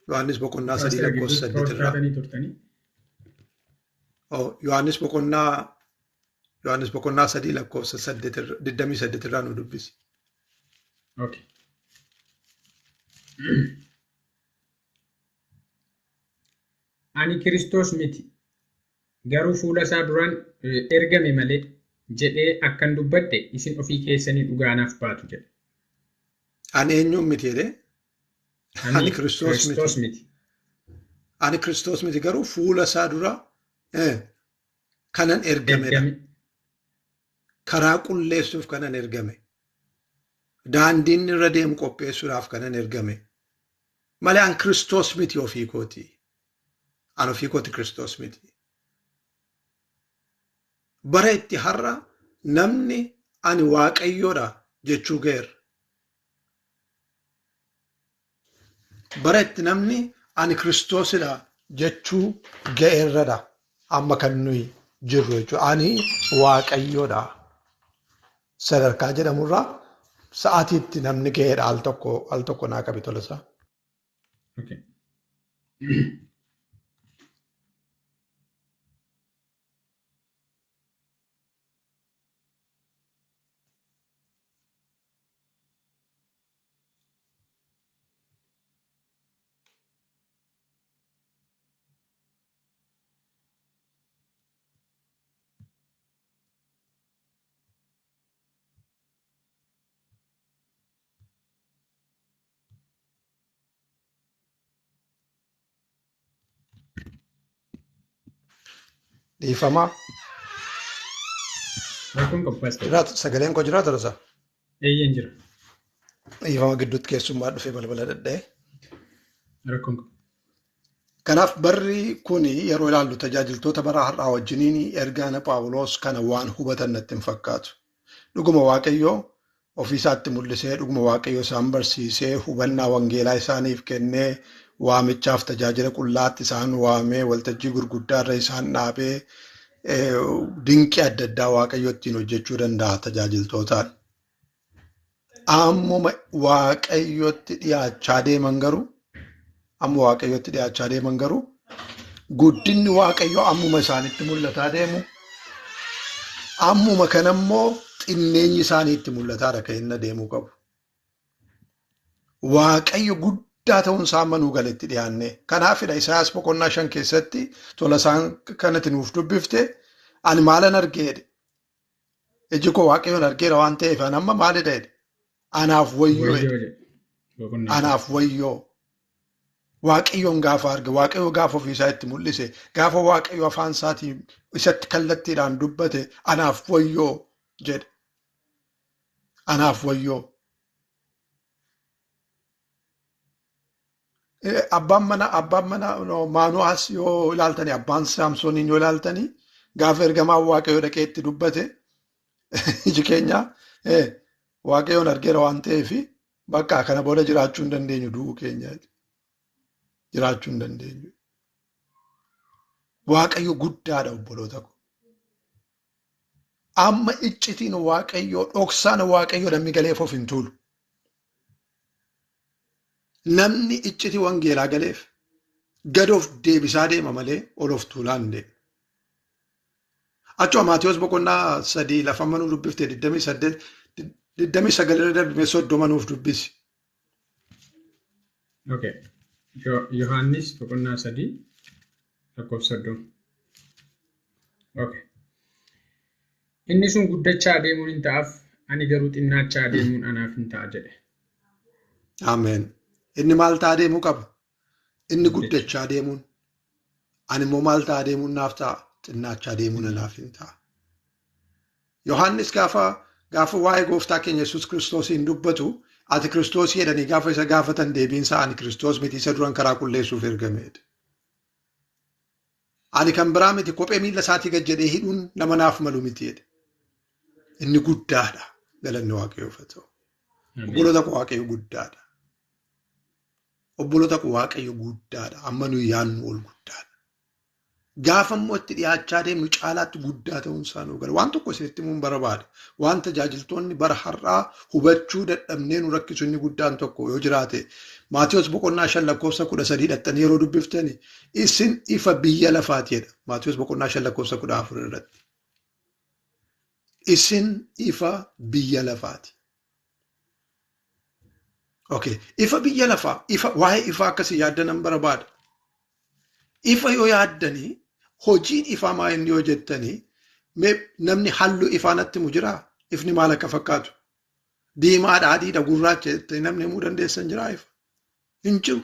Yohaannis boqonnaa 3 lakkoofsa 8 irraa. Yohaannis boqonnaa 3 lakkoofsa 28 irraa nu dubbisi. Okay. Ani Kiristoos miti, garuu fuula isaa duraan ergame malee jedhee akkan dubbadhe isin ofii keessanii dhugaanaaf baatu jedhe. Ani eenyuun miti jedhee? Ani Kiristoos miti. Ani Kiristoos miti garuu fuula isaa dura kanan ergamedha. Karaa qulleessuuf kanan ergame. Daandiin irra deemu qopheessuudhaaf kanan ergame. Malee an Kiristoos miti ofii kooti. An ofii kooti Kiristoos miti. Bara itti har'a namni ani Waaqayyoodha jechuu ga'eera. Bara itti namni ani Kiristoosidha jechuu ga'eerradha. Amma kan nuyi jirru jechuudha. Ani Waaqayyoodha. Sadarkaa jedhamurraa sa'aatiitti namni ga'eedha al tokko naa qabi tolasaa. Okay. Dhiifamaa. Rakkoon qabu paastor. Jiraatu sagaleen koo jiraata tolasaa? Eeyyeen jira. Dhiifama gidduutti keessummaa dhufee balbala dhadha'e. Rakkoon qabu. Kanaaf barri kun yeroo ilaallu tajaajiltoota bara har'aa wajjiniin ergaan Phaawulos kana waan hubatan natti hin fakkaatu. Dhuguma Waaqayyoo ofiisaatti mul'isee, dhuguma Waaqayyoo isaan barsiisee, hubannaa wangeelaa isaaniif kennee, waamichaaf tajaajila qullaatti isaan waamee, waltajjii gurguddaa irra isaan dhaabee, dinqii adda addaa Waaqayyo ittiin hojjechuu danda'a tajaajiltootaan. Ammuma Waaqayyotti dhiyaachaa deeman garuu, amma Waaqayyotti dhiyaachaa deeman garuu, guddinni Waaqayyoo ammuma isaanitti mul'ataa deemu, ammuma kanammoo xinneenyi isaaniitti mul'ataadha kan inni deemuu qabu. Waaqayyo guddaa ta'uun isaa amma nuu galetti dhiyaanne. Kanaafidha Isaayyaas boqonnaa 5 keessatti tola isaan kanatti nuuf dubbifte ani maalan argee jedhe. Iji koo Waaqayyoon argeera waan ta'eef ani amma maalidha jedhe. Anaaf wayyoo jedhe. Anaaf wayyoo. Waaqayyoon gaafa arge, Waaqayyo gaafa ofiisaa itti mul'ise, gaafa Waaqayyo afaan isaatiin isatti kallattiidhaan dubbate anaaf wayyoo jedhe. Anaaf wayyoo. Abbaan mana Maanu'aas yoo ilaaltanii, abbaan Saamsooniin yoo ilaaltanii, gaafa ergamaan Waaqayyoo dhaqee itti dubbate, Iji keenya Waaqayyoon argeera waan ta'eef bakka kana booda jiraachuu hin dandeenyu du'uu keenya jiraachuu hin dandeenyu. Waaqayyo guddaadha obboloota ko. Amma iccitiin Waaqayyoo dhoksaan Waaqayyoo namni galeef of hin tuulu. Namni iccitii wangeelaa galeef gad of deebisaa deema malee ol of tuulaa hin deemu. Achuma Maatiyuus boqonnaa 3 lafa manuu dubbifte 28 29 irra darbime 30 nuuf dubbisi. Okay. Yohaannis boqonnaa 3 lakkoofsa 30. Okay. Inni sun guddachaa adeemuun hin ta'aaf, ani garuu xinnaachaa adeemuun anaaf hin ta'a jedhe. Ameen. Inni maal ta'a adeemuu qaba? Inni guddachaa adeemuun. Ani immoo maal ta'a adeemuun naaf ta'a? Xinnaachaa adeemuun anaaf hin ta'a. Yohaannis gaafa waa'ee gooftaa keenya Yesuus Kiristoosiin dubbatu, ati Kiristoos jedhanii gaafa isa gaafatan deebiinsa ani Kiristoos miti isa duran karaa qulleessuuf ergameedha. Ani kan biraa miti kophee miila isaatii gad jedhee hidhuun nama naaf malu miti jedhe. Inni guddaadha. Galanni Waaqayyoof haa ta'u. Obboloota koo Waaqayyo guddaadha. Obboloota koo Waaqayyo guddaadha. Amma nuyi yaadnu ol guddaadha. Gaafa immoo itti dhiyaachaa deemnu caalaatti guddaa ta'uun isaa nu gala. Waan tokko isinitti himuun barbaada. Waan tajaajiltoonni bara har'aa hubachuu dadhabnee nu rakkisu inni guddaan tokko yoo jiraate Maatiyuus boqonnaa 5 lakkoofsa 13 dhattanii yeroo dubbiftani isin ifa biyya lafaati jedha. Maatiyuus boqonnaa 5 lakkoofsa 14 irratti. Isin ifa biyya lafaati. Okay. Ifa biyya lafaa. Ifa waa'ee ifaa akkasii yaaddan barbaada. Ifa yoo yaaddanii hojiin ifaa maa inni yoo jettanii namni halluu ifaa natti himu jiraa? Ifni maal akka fakkaatu? Diimaadha, adiidha, gurraacha jettanii namni himuu dandeessan jiraa ifa? Hin jiru.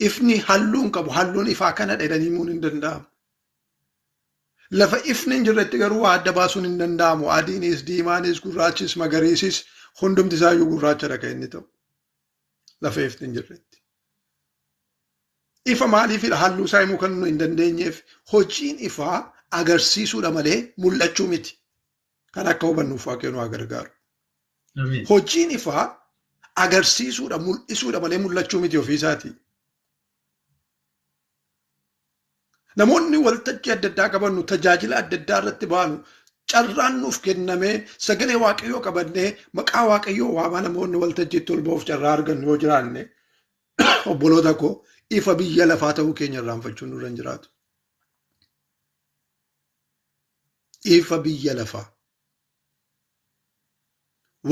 Ifni halluu hin qabu. Halluun ifaa kana jedhanii himuun hin danda'amu. Lafa ifni hin jirretti garuu waa adda baasuun hin danda'amu. Adiinis, diimaanis, gurraachis, magariisis hundumti isaayyuu gurraachadha kan inni ta'u. Lafa ifni hin jirretti. Ifa maaliifidha halluu isaa himuu kan nu hin dandeenyeef hojiin ifaa agarsiisuudha malee mul'achuu miti. Kan akka hubannuuf Waaqayyo nu haa gargaaru. Hojiin ifaa agarsiisuudha mul'isuudha malee mul'achuu miti ofii isaatii. Namoonni waltajjii adda addaa qabannu tajaajila adda addaa irratti baanu carraan nuuf kennamee sagalee Waaqayyoo qabannee maqaa Waaqayyoo waamaa namoonni waltajjiitti ol ba'uuf carraa argannu yoo jiraanne obboloota koo ifa biyya lafaa ta'uu keenya irraanfachuun nurra hin jiraatu. Ifa biyya lafaa.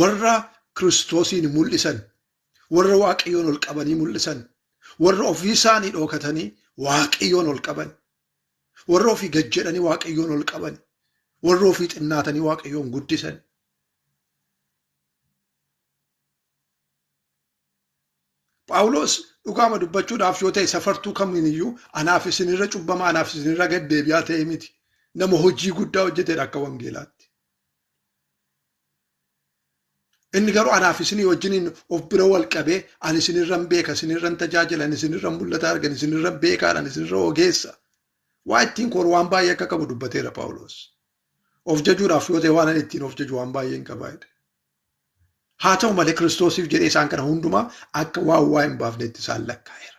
Warra Kiristoosiin mul'isan, warra Waaqayyoon ol qabanii mul'isan, warra ofii isaanii dhookatanii Waaqayyoon ol qaban, warra ofii gad jedhanii Waaqayyoon ol qaban, warra ofii xinnaatanii Waaqayyoon guddisan. Phaawulos dhugaama dubbachuudhaaf yoo ta'e safartuu kamiiniyyuu anaaf isinirra cubbamaa anaaf isinirra gad deebi'aa ta'e miti. Nama hojii guddaa hojjetedha akka wangeelaatti. Inni garuu anaaf isinii wajjiniin of bira wal qabee ani isinirran beeka, isinirran tajaajila, ani isinirran mul'ata argan, isinirran beekaadha, ani isinirra ogeessa. Waa ittiin koru waan baay'ee akka qabu dubbateera Phaawulos. Of jajuudhaaf yoo ta'e waan ani ittiin of jaju waan baay'ee hin qabaa jedhe. Haa ta'u malee Kiristoosiif jedhee isaan kana hundumaa akka waan waa hin baafnetti isaan lakkaa'eera.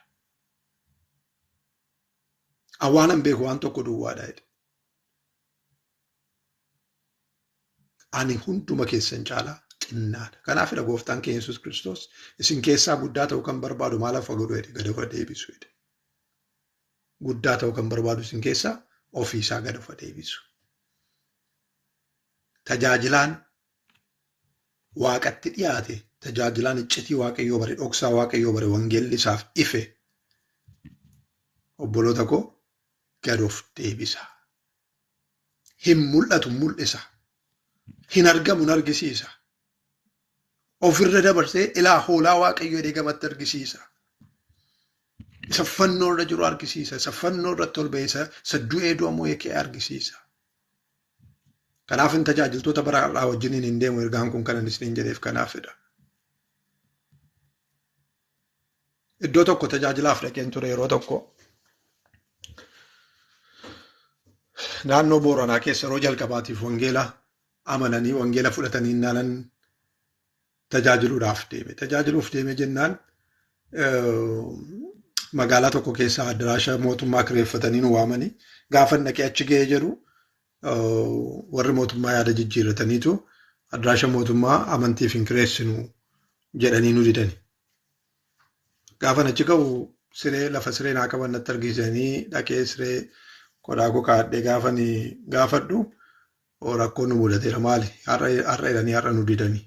Awwaanan beeku waan tokko duwwaadha jedhe. Ani hunduma keessan caalaa xinnaadha. Kanaafidha gooftaan keenya Yesuus Kiristoos isin keessaa guddaa ta'uu kan barbaadu maal akka godhu jedhe gad of deebisu jedhe. Guddaa ta'uu kan barbaadu isin keessaa ofiisaa gad of deebisu. Tajaajilaan Waaqatti dhiyaate tajaajilaan iccitii Waaqayyoo bare dhoksaa Waaqayyoo bare wangeelli isaaf ife obboloota koo gad of deebisa. Hin mul'atu mul'isa. Hin argamu hin argisiisa. Ofirra dabarsee ilaa hoolaa Waaqayyoo jedhee gamatti argisiisa. Isa fannoo irra jiru argisiisa. Isa fannoo irratti ol ba'e isa du'ee du'a mo'ee ka'e argisiisa. Kanaaf hin tajaajiltoota bara har'aa wajjiniin hin deemu ergaan kun kanan isiniin jedheef kanaafidha. Iddoo tokko tajaajilaaf dhaqeen ture yeroo tokko. Naannoo Booranaa keessa yeroo jalqabaatiif wangeela amananii wangeela fudhatanii naanan tajaajiluudhaaf deeme. Tajaajiluuf deeme jennaan magaalaa tokko keessaa addaraasha mootummaa kireeffatanii nu waamanii gaafa dhaqee achi ga'ee jedhu warri mootummaa yaada jijjiirrataniitu addaraasha mootummaa amantiif hin kireessinu jedhanii nu didani. Gaafa achi ga'u siree lafa siree naa qaban natti argisiisanii dhaqee siree qodaa koo kaa'adhee gaafadhu rakkoon nu mudateera maali har'a jedhanii har'a nu didanii.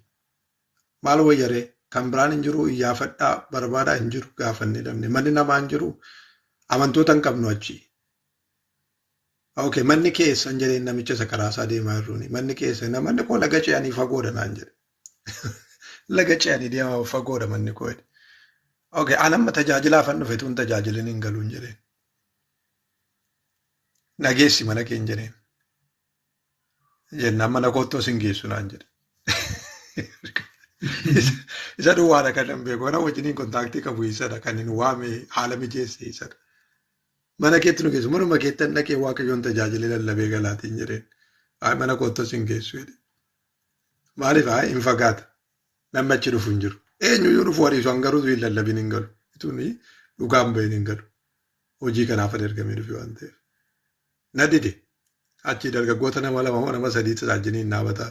Maal wayyaree kan biraan hin jiru iyyaafadhaa barbaadaa hin jiru gaafannee dhabne manni namaa hin jiru amantoota hin qabnu achi. Okay, manni keessan jedheen namicha isa karaa isaa deemaa jiruuni manni keessan manni koo laga ce'anii fagoodha naan jedhe. Laga ce'anii deemaa fagoodha manni koo jedhe. Okay, an amma tajaajilaafan dhufe tun tajaajilin hin galuun jedheen. Nageessi mana kee hin jedheen. Jennaan mana koottoo sin geessu naan jedhe. Isa duwwaadha kan hin beeku. Kana wajjiniin kontaaktii qabu isadha. Kan hin waame haala mijeesse isadha. Mana keetti nu geessu. Manuma keettan dhaqee Waaqayyoon tajaajilee lallabee galaatiin jedheen. Mana koottoo sin geessu jedhe. Maaliif hin fagaata. Namni achi dhufu hin jiru. Eenyuyyuu dhufu ariisu hangaruu hin lallabin hin galu. Ituni dhugaan bahin hin galu. Hojii kanaaf ergamee dhufe waan ta'eef. Na dide. Achi dargaggoota nama lama moo nama sadii tajaajilanii dhaabata.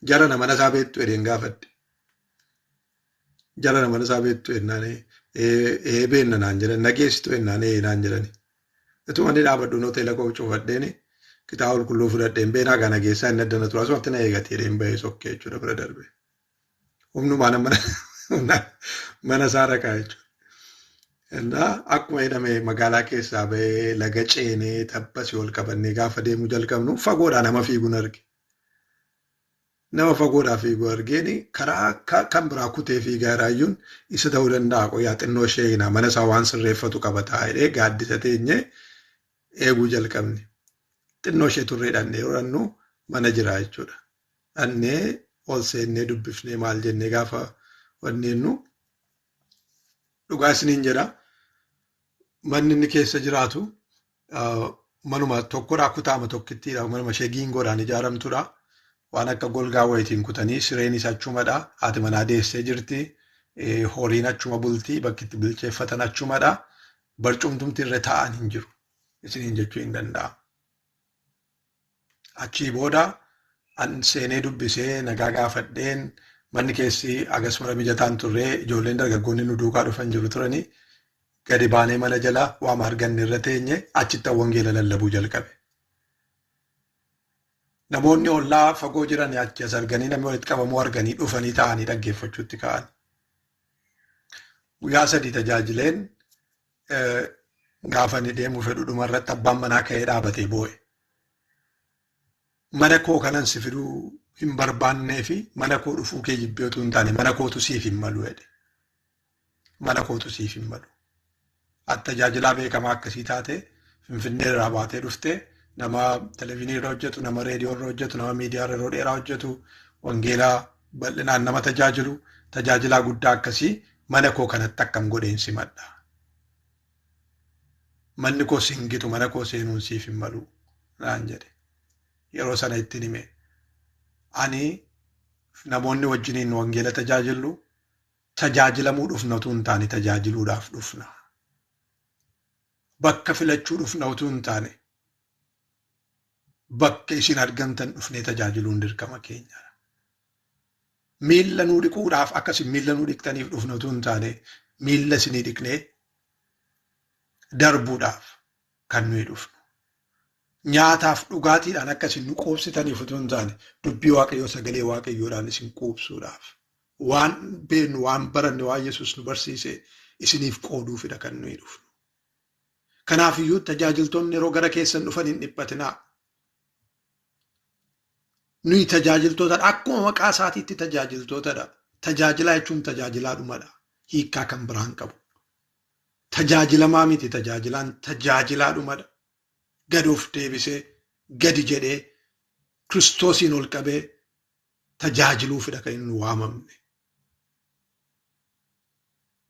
Jara nama isaa beektu jedheen gaafadhe. Jara nama isaa beektu jennaan ee beenna naan jedhan nageessitu jennaan ee naan jedhani. Ituma inni dhaabadhu hoteela koo cufadheen kitaaba qulqulluu fudhadheen beenaa gaa nageessaa inni addana tura asumatti na eegate jedheen bahee sokkee jechuudha bira darbe. Humnumaan mana isaa dhaqaa jechuudha. Innaa akkuma jedhame magaalaa keessaa bahee laga ceenee tabbasii ol qabannee gaafa deemuu jalqabnu fagoodhaa nama fiiguun arge. Nama fagoodhaa fiiguu argeen karaa kan biraa kutee fiigaa jiraayyuun isa ta'uu danda'a qoyaa xinnoo ishee hinaa mana isaa waan sirreeffatu qaba taa'ee gaaddisa teenyee eeguu jalqabne. Xinnoo ishee turree dhannee yeroo dhannu mana jira jechuudha. Dhannee ol seennee dubbifnee maal jennee gaafa wanneennu dhugaa isiniin jedha. Manni inni keessa jiraatu manuma tokkodhaa kutaama tokkittiidha. Manuma ishee giingoodhaan ijaaramtudha. Waan akka golgaa wayitiin kutanii sireen isaa achumadha. Haati manaa deessee jirti. Horiin achuma bulti. Bakki itti bilcheeffatan achumadha. Barcumtumti irra taa'an hin jiru. Isiniin jechuu hin danda'amu. Achii booda an seenee dubbisee nagaa gaafadheen manni keessi agas mara mijataan turree ijoolleen dargaggoonni nu duukaa dhufan jiru turanii gadi baanee mana jala waama arganne irra teenye achitti wangeela lallabuu jalqabe. Namoonni ollaa fagoo jiran achi as arganii namni walitti qabamuu arganii dhufanii taa'anii dhaggeeffachuutti ka'an. Guyyaa sadii tajaajileen gaafa inni deemuu fedhu dhumarratti abbaan manaa ka'ee dhaabatee boo'e. Mana koo kanan si fiduu hin barbaannee fi mana koo dhufuu kee jibbee utuu hin taane mana kootu siif hin malu jedhe. Mana kootu siif hin malu. Ati tajaajilaa beekamaa akkasii taate Finfinnee irraa baatee dhuftee nama televizyiinii irra hojjetu, nama reediyoo irra hojjetu, nama miidiyaa irra yeroo dheeraa hojjetu, wangeelaa bal'inaan nama tajaajilu, tajaajilaa guddaa akkasii mana koo kanatti akkam godheen simadha. Manni koo singitu mana koo seenuun siif hin malu naan jedhe. Yeroo sana ittiin hime. Ani namoonni wajjiniin wangeela tajaajillu tajaajilamuu dhufna utuu hin taane tajaajiluudhaaf dhufna. Bakka filachuu dhufna utuu hin taane bakka isin argamtan dhufnee tajaajiluun dirqama keenya. Miilla nuu dhiquudhaaf akkasin miilla nuu dhiqxaniif dhufna utuu hin taane miilla isinii dhiqnee darbuudhaaf kan nuyi dhufnu. Nyaataaf dhugaatiidhaan akkasin nu quubsitaniif utuu hin taane dubbii Waaqayyoo sagalee Waaqayyoodhaan isin quubsuudhaaf waan beeknu waan baranne waan Yesuus nu barsiise isiniif qooduufidha kan nuyi dhufnu. Kanaafiyyuu tajaajiltoonni yeroo gara keessan dhufan hin dhiphatinaa. Nuyi tajaajiltootadha. Akkuma maqaa isaatiitti tajaajiltootadha. Tajaajilaa jechuun tajaajilaadhumadha. Hiikkaa kan biraan qabu. Tajaajilamaa miti tajaajilaan tajaajilaadhumadha. Gad of deebisee gadi jedhee Kiristoosiin ol qabee tajaajiluufidha kan inni waamamne.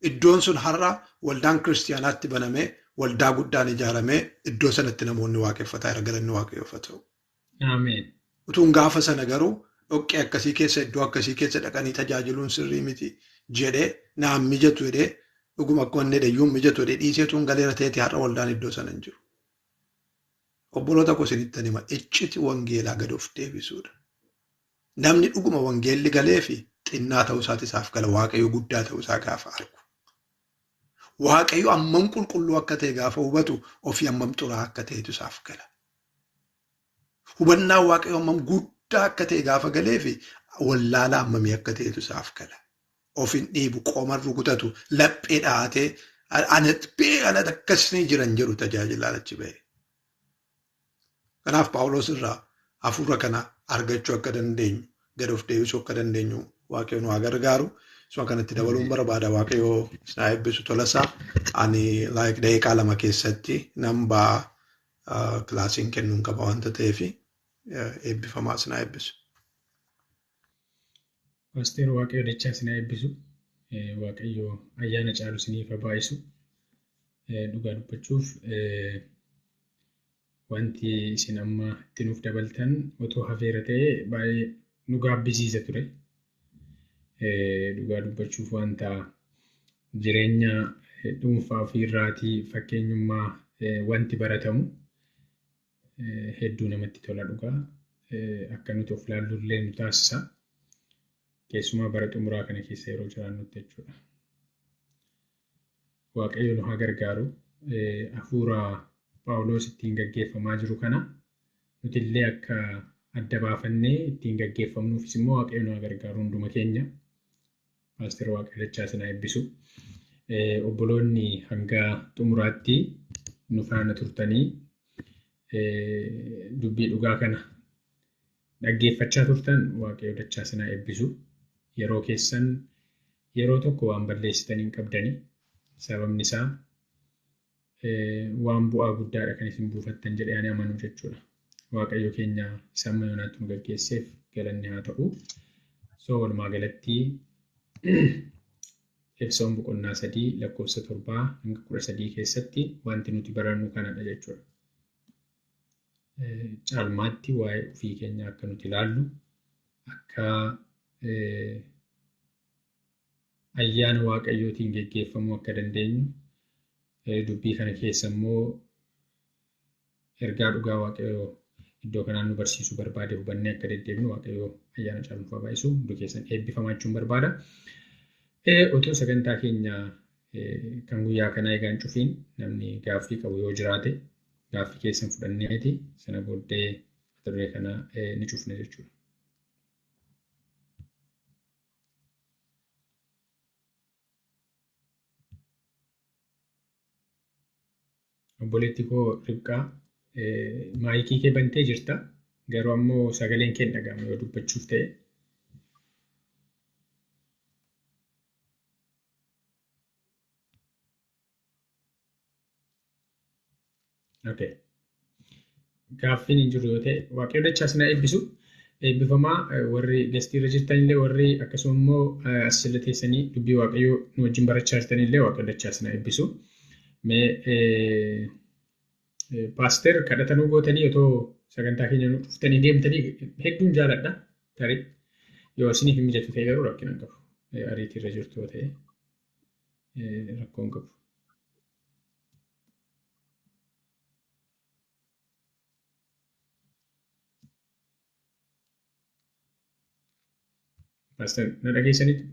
Iddoon sun har'a waldaan kiristiyaanaatti banamee waldaa guddaan ijaaramee iddoo sanatti namoonni waaqeffataa jira galanni waaqayyoof haa ta'u. Ameen. Utuun gaafa sana garuu dhoqqee akkasii keessa iddoo akkasii keessa dhaqanii tajaajiluun sirrii miti jedhee naan mijatu jedhee dhuguma akkuma inni jedhe mijatu jedhee dhiisee utuun galeera ta'eeti har'a waldaan iddoo sana hin jiru. Obboloota koo isinittan hima icciti wangeelaa gad of deebisuudha. Namni dhuguma wangeelli galee fi xinnaa ta'uu isaati isaaf gala waaqayyo guddaa ta'uu isaa gaafa argu. Waaqayyo hammam qulqulluu akka ta'e gaafa hubatu ofii hammam xuraa'aa akka ta'etu isaaf gala. Hubannaan waaqayyo hammam guddaa akka ta'e gaafa galee fi wallaalaa hammamii akka ta'etu isaaf gala. Of hin dhiibu, qoman rukutatu, laphee dhahatee anatti akkasii jiran jedhu tajaajilaan achi ba'e. Kanaaf Phaawulos irraa hafuura kana argachuu akka dandeenyu, gad of deebisuu akka dandeenyu waaqayyo nu haa gargaaru. Isuma kanatti dabaluun barbaada waaqayyo isin haa eebbisu tolasaa. Ani like daqiiqaa 2 keessatti nan ba'a kilaasiin kennuun qaba waanta ta'eef eebbifamaa isin haa eebbisu. Paaster Waaqayyo dachaa isin haa eebbisu. Waaqayyo ayyaana caalu isiniif haa baay'isu. Dhugaa dubbachuuf wanti isin amma itti nuuf dabaltan otoo hafeera ta'ee baay'ee nu gaabbisiisa ture. Dhugaa dubbachuuf wanta jireenya dhuunfaa ofiirraatii fakkeenyummaa wanti baratamu hedduu namatti tola dhugaa. Akka nuti of laallullee nu taasisa. Keessumaa bara xumuraa kana keessa yeroo jiraannutti jechuudha. Waaqayyo nu haa gargaaru. Hafuura Phaawulos ittiin gaggeeffamaa jiru kana nuti illee akka adda baafannee ittiin gaggeeffamnuufis immoo Waaqayyo nu haa gargaaru hunduma keenya. Paaster Waaqayyo dachaa isin haa eebbisu. Obboloonni hanga xumuraatti nu faana turtanii dubbii dhugaa kana dhaggeeffachaa turtan Waaqayyo dachaa isin haa eebbisu. Yeroo keessan yeroo tokko waan balleessitan hin qabdani. Sababni isaa waan bu'aa guddaadha kan isin buufattan jedhee ani amanu jechuudha. Waaqayyo keenya isa amma yoonaatti nu gaggeesseef galanni haa ta'u. So walumaa galatti Efesoon boqonnaa 3 lakkoofsa 7 hanga 13 keessatti wanti nuti barannu kanadha jechuudha. Caalmaatti waa'ee ofii keenya akka nuti ilaallu akka ayyaana Waaqayyootiin geggeeffamuu akka dandeenyu dubbii kana keessa immoo ergaa dhugaa Waaqayyoo iddoo kanaan nu barsiisuu barbaade hubannee akka deddeebinu Waaqayyoo ayyaana caalu nuuf haa baay'isu. Hundi keessan eebbifamaa jechuun barbaada. Otoo sagantaa keenya kan guyyaa kanaa eegaan cufiin namni gaaffii qabu yoo jiraate gaaffii keessan fudhanneeti sana booddee mata duree kana ni cufna jechuudha. Obboleetti koo Ribqaa maayikii kee bantee jirta. Garuu ammoo sagaleen kee hin dhaga'amu yoo dubbachuuf ta'e. Okay. Gaaffiin hin jiru yoo ta'e Waaqayyo dachaa isin haa eebbisu. Eebbifamaa warri gastiirra jirtanillee warri akkasuma immoo as jala teessanii dubbii Waaqayyoo nu wajjin barachaa jirtanillee Waaqayyo dachaa isin haa eebbisu. Mee paaster kadhatanuu gootanii otoo sagantaa keenya nu dhuftanii deemtanii hedduun jaaladha. Tarii yoo isiniif hin mijatu ta'e garuu rakkina hin qabu. Ariitiirra jirtu yoo ta'e rakkoo hin qabu. Paaster na dhageessanitti?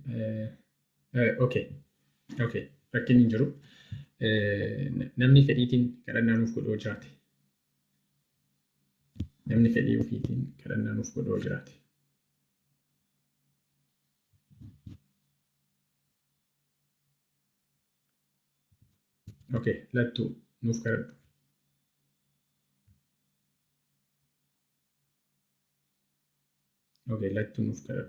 Okay. Okay. Rakkinni hin jiru. Namni fedhiitiin kadhannaa nuuf godhu yoo jiraate. Namni fedhii ofiitiin kadhannaa nuuf godhu yoo jiraate. Okay, lattuu nuuf kadhadhu. Okay, lattuu nuuf kadhadhu.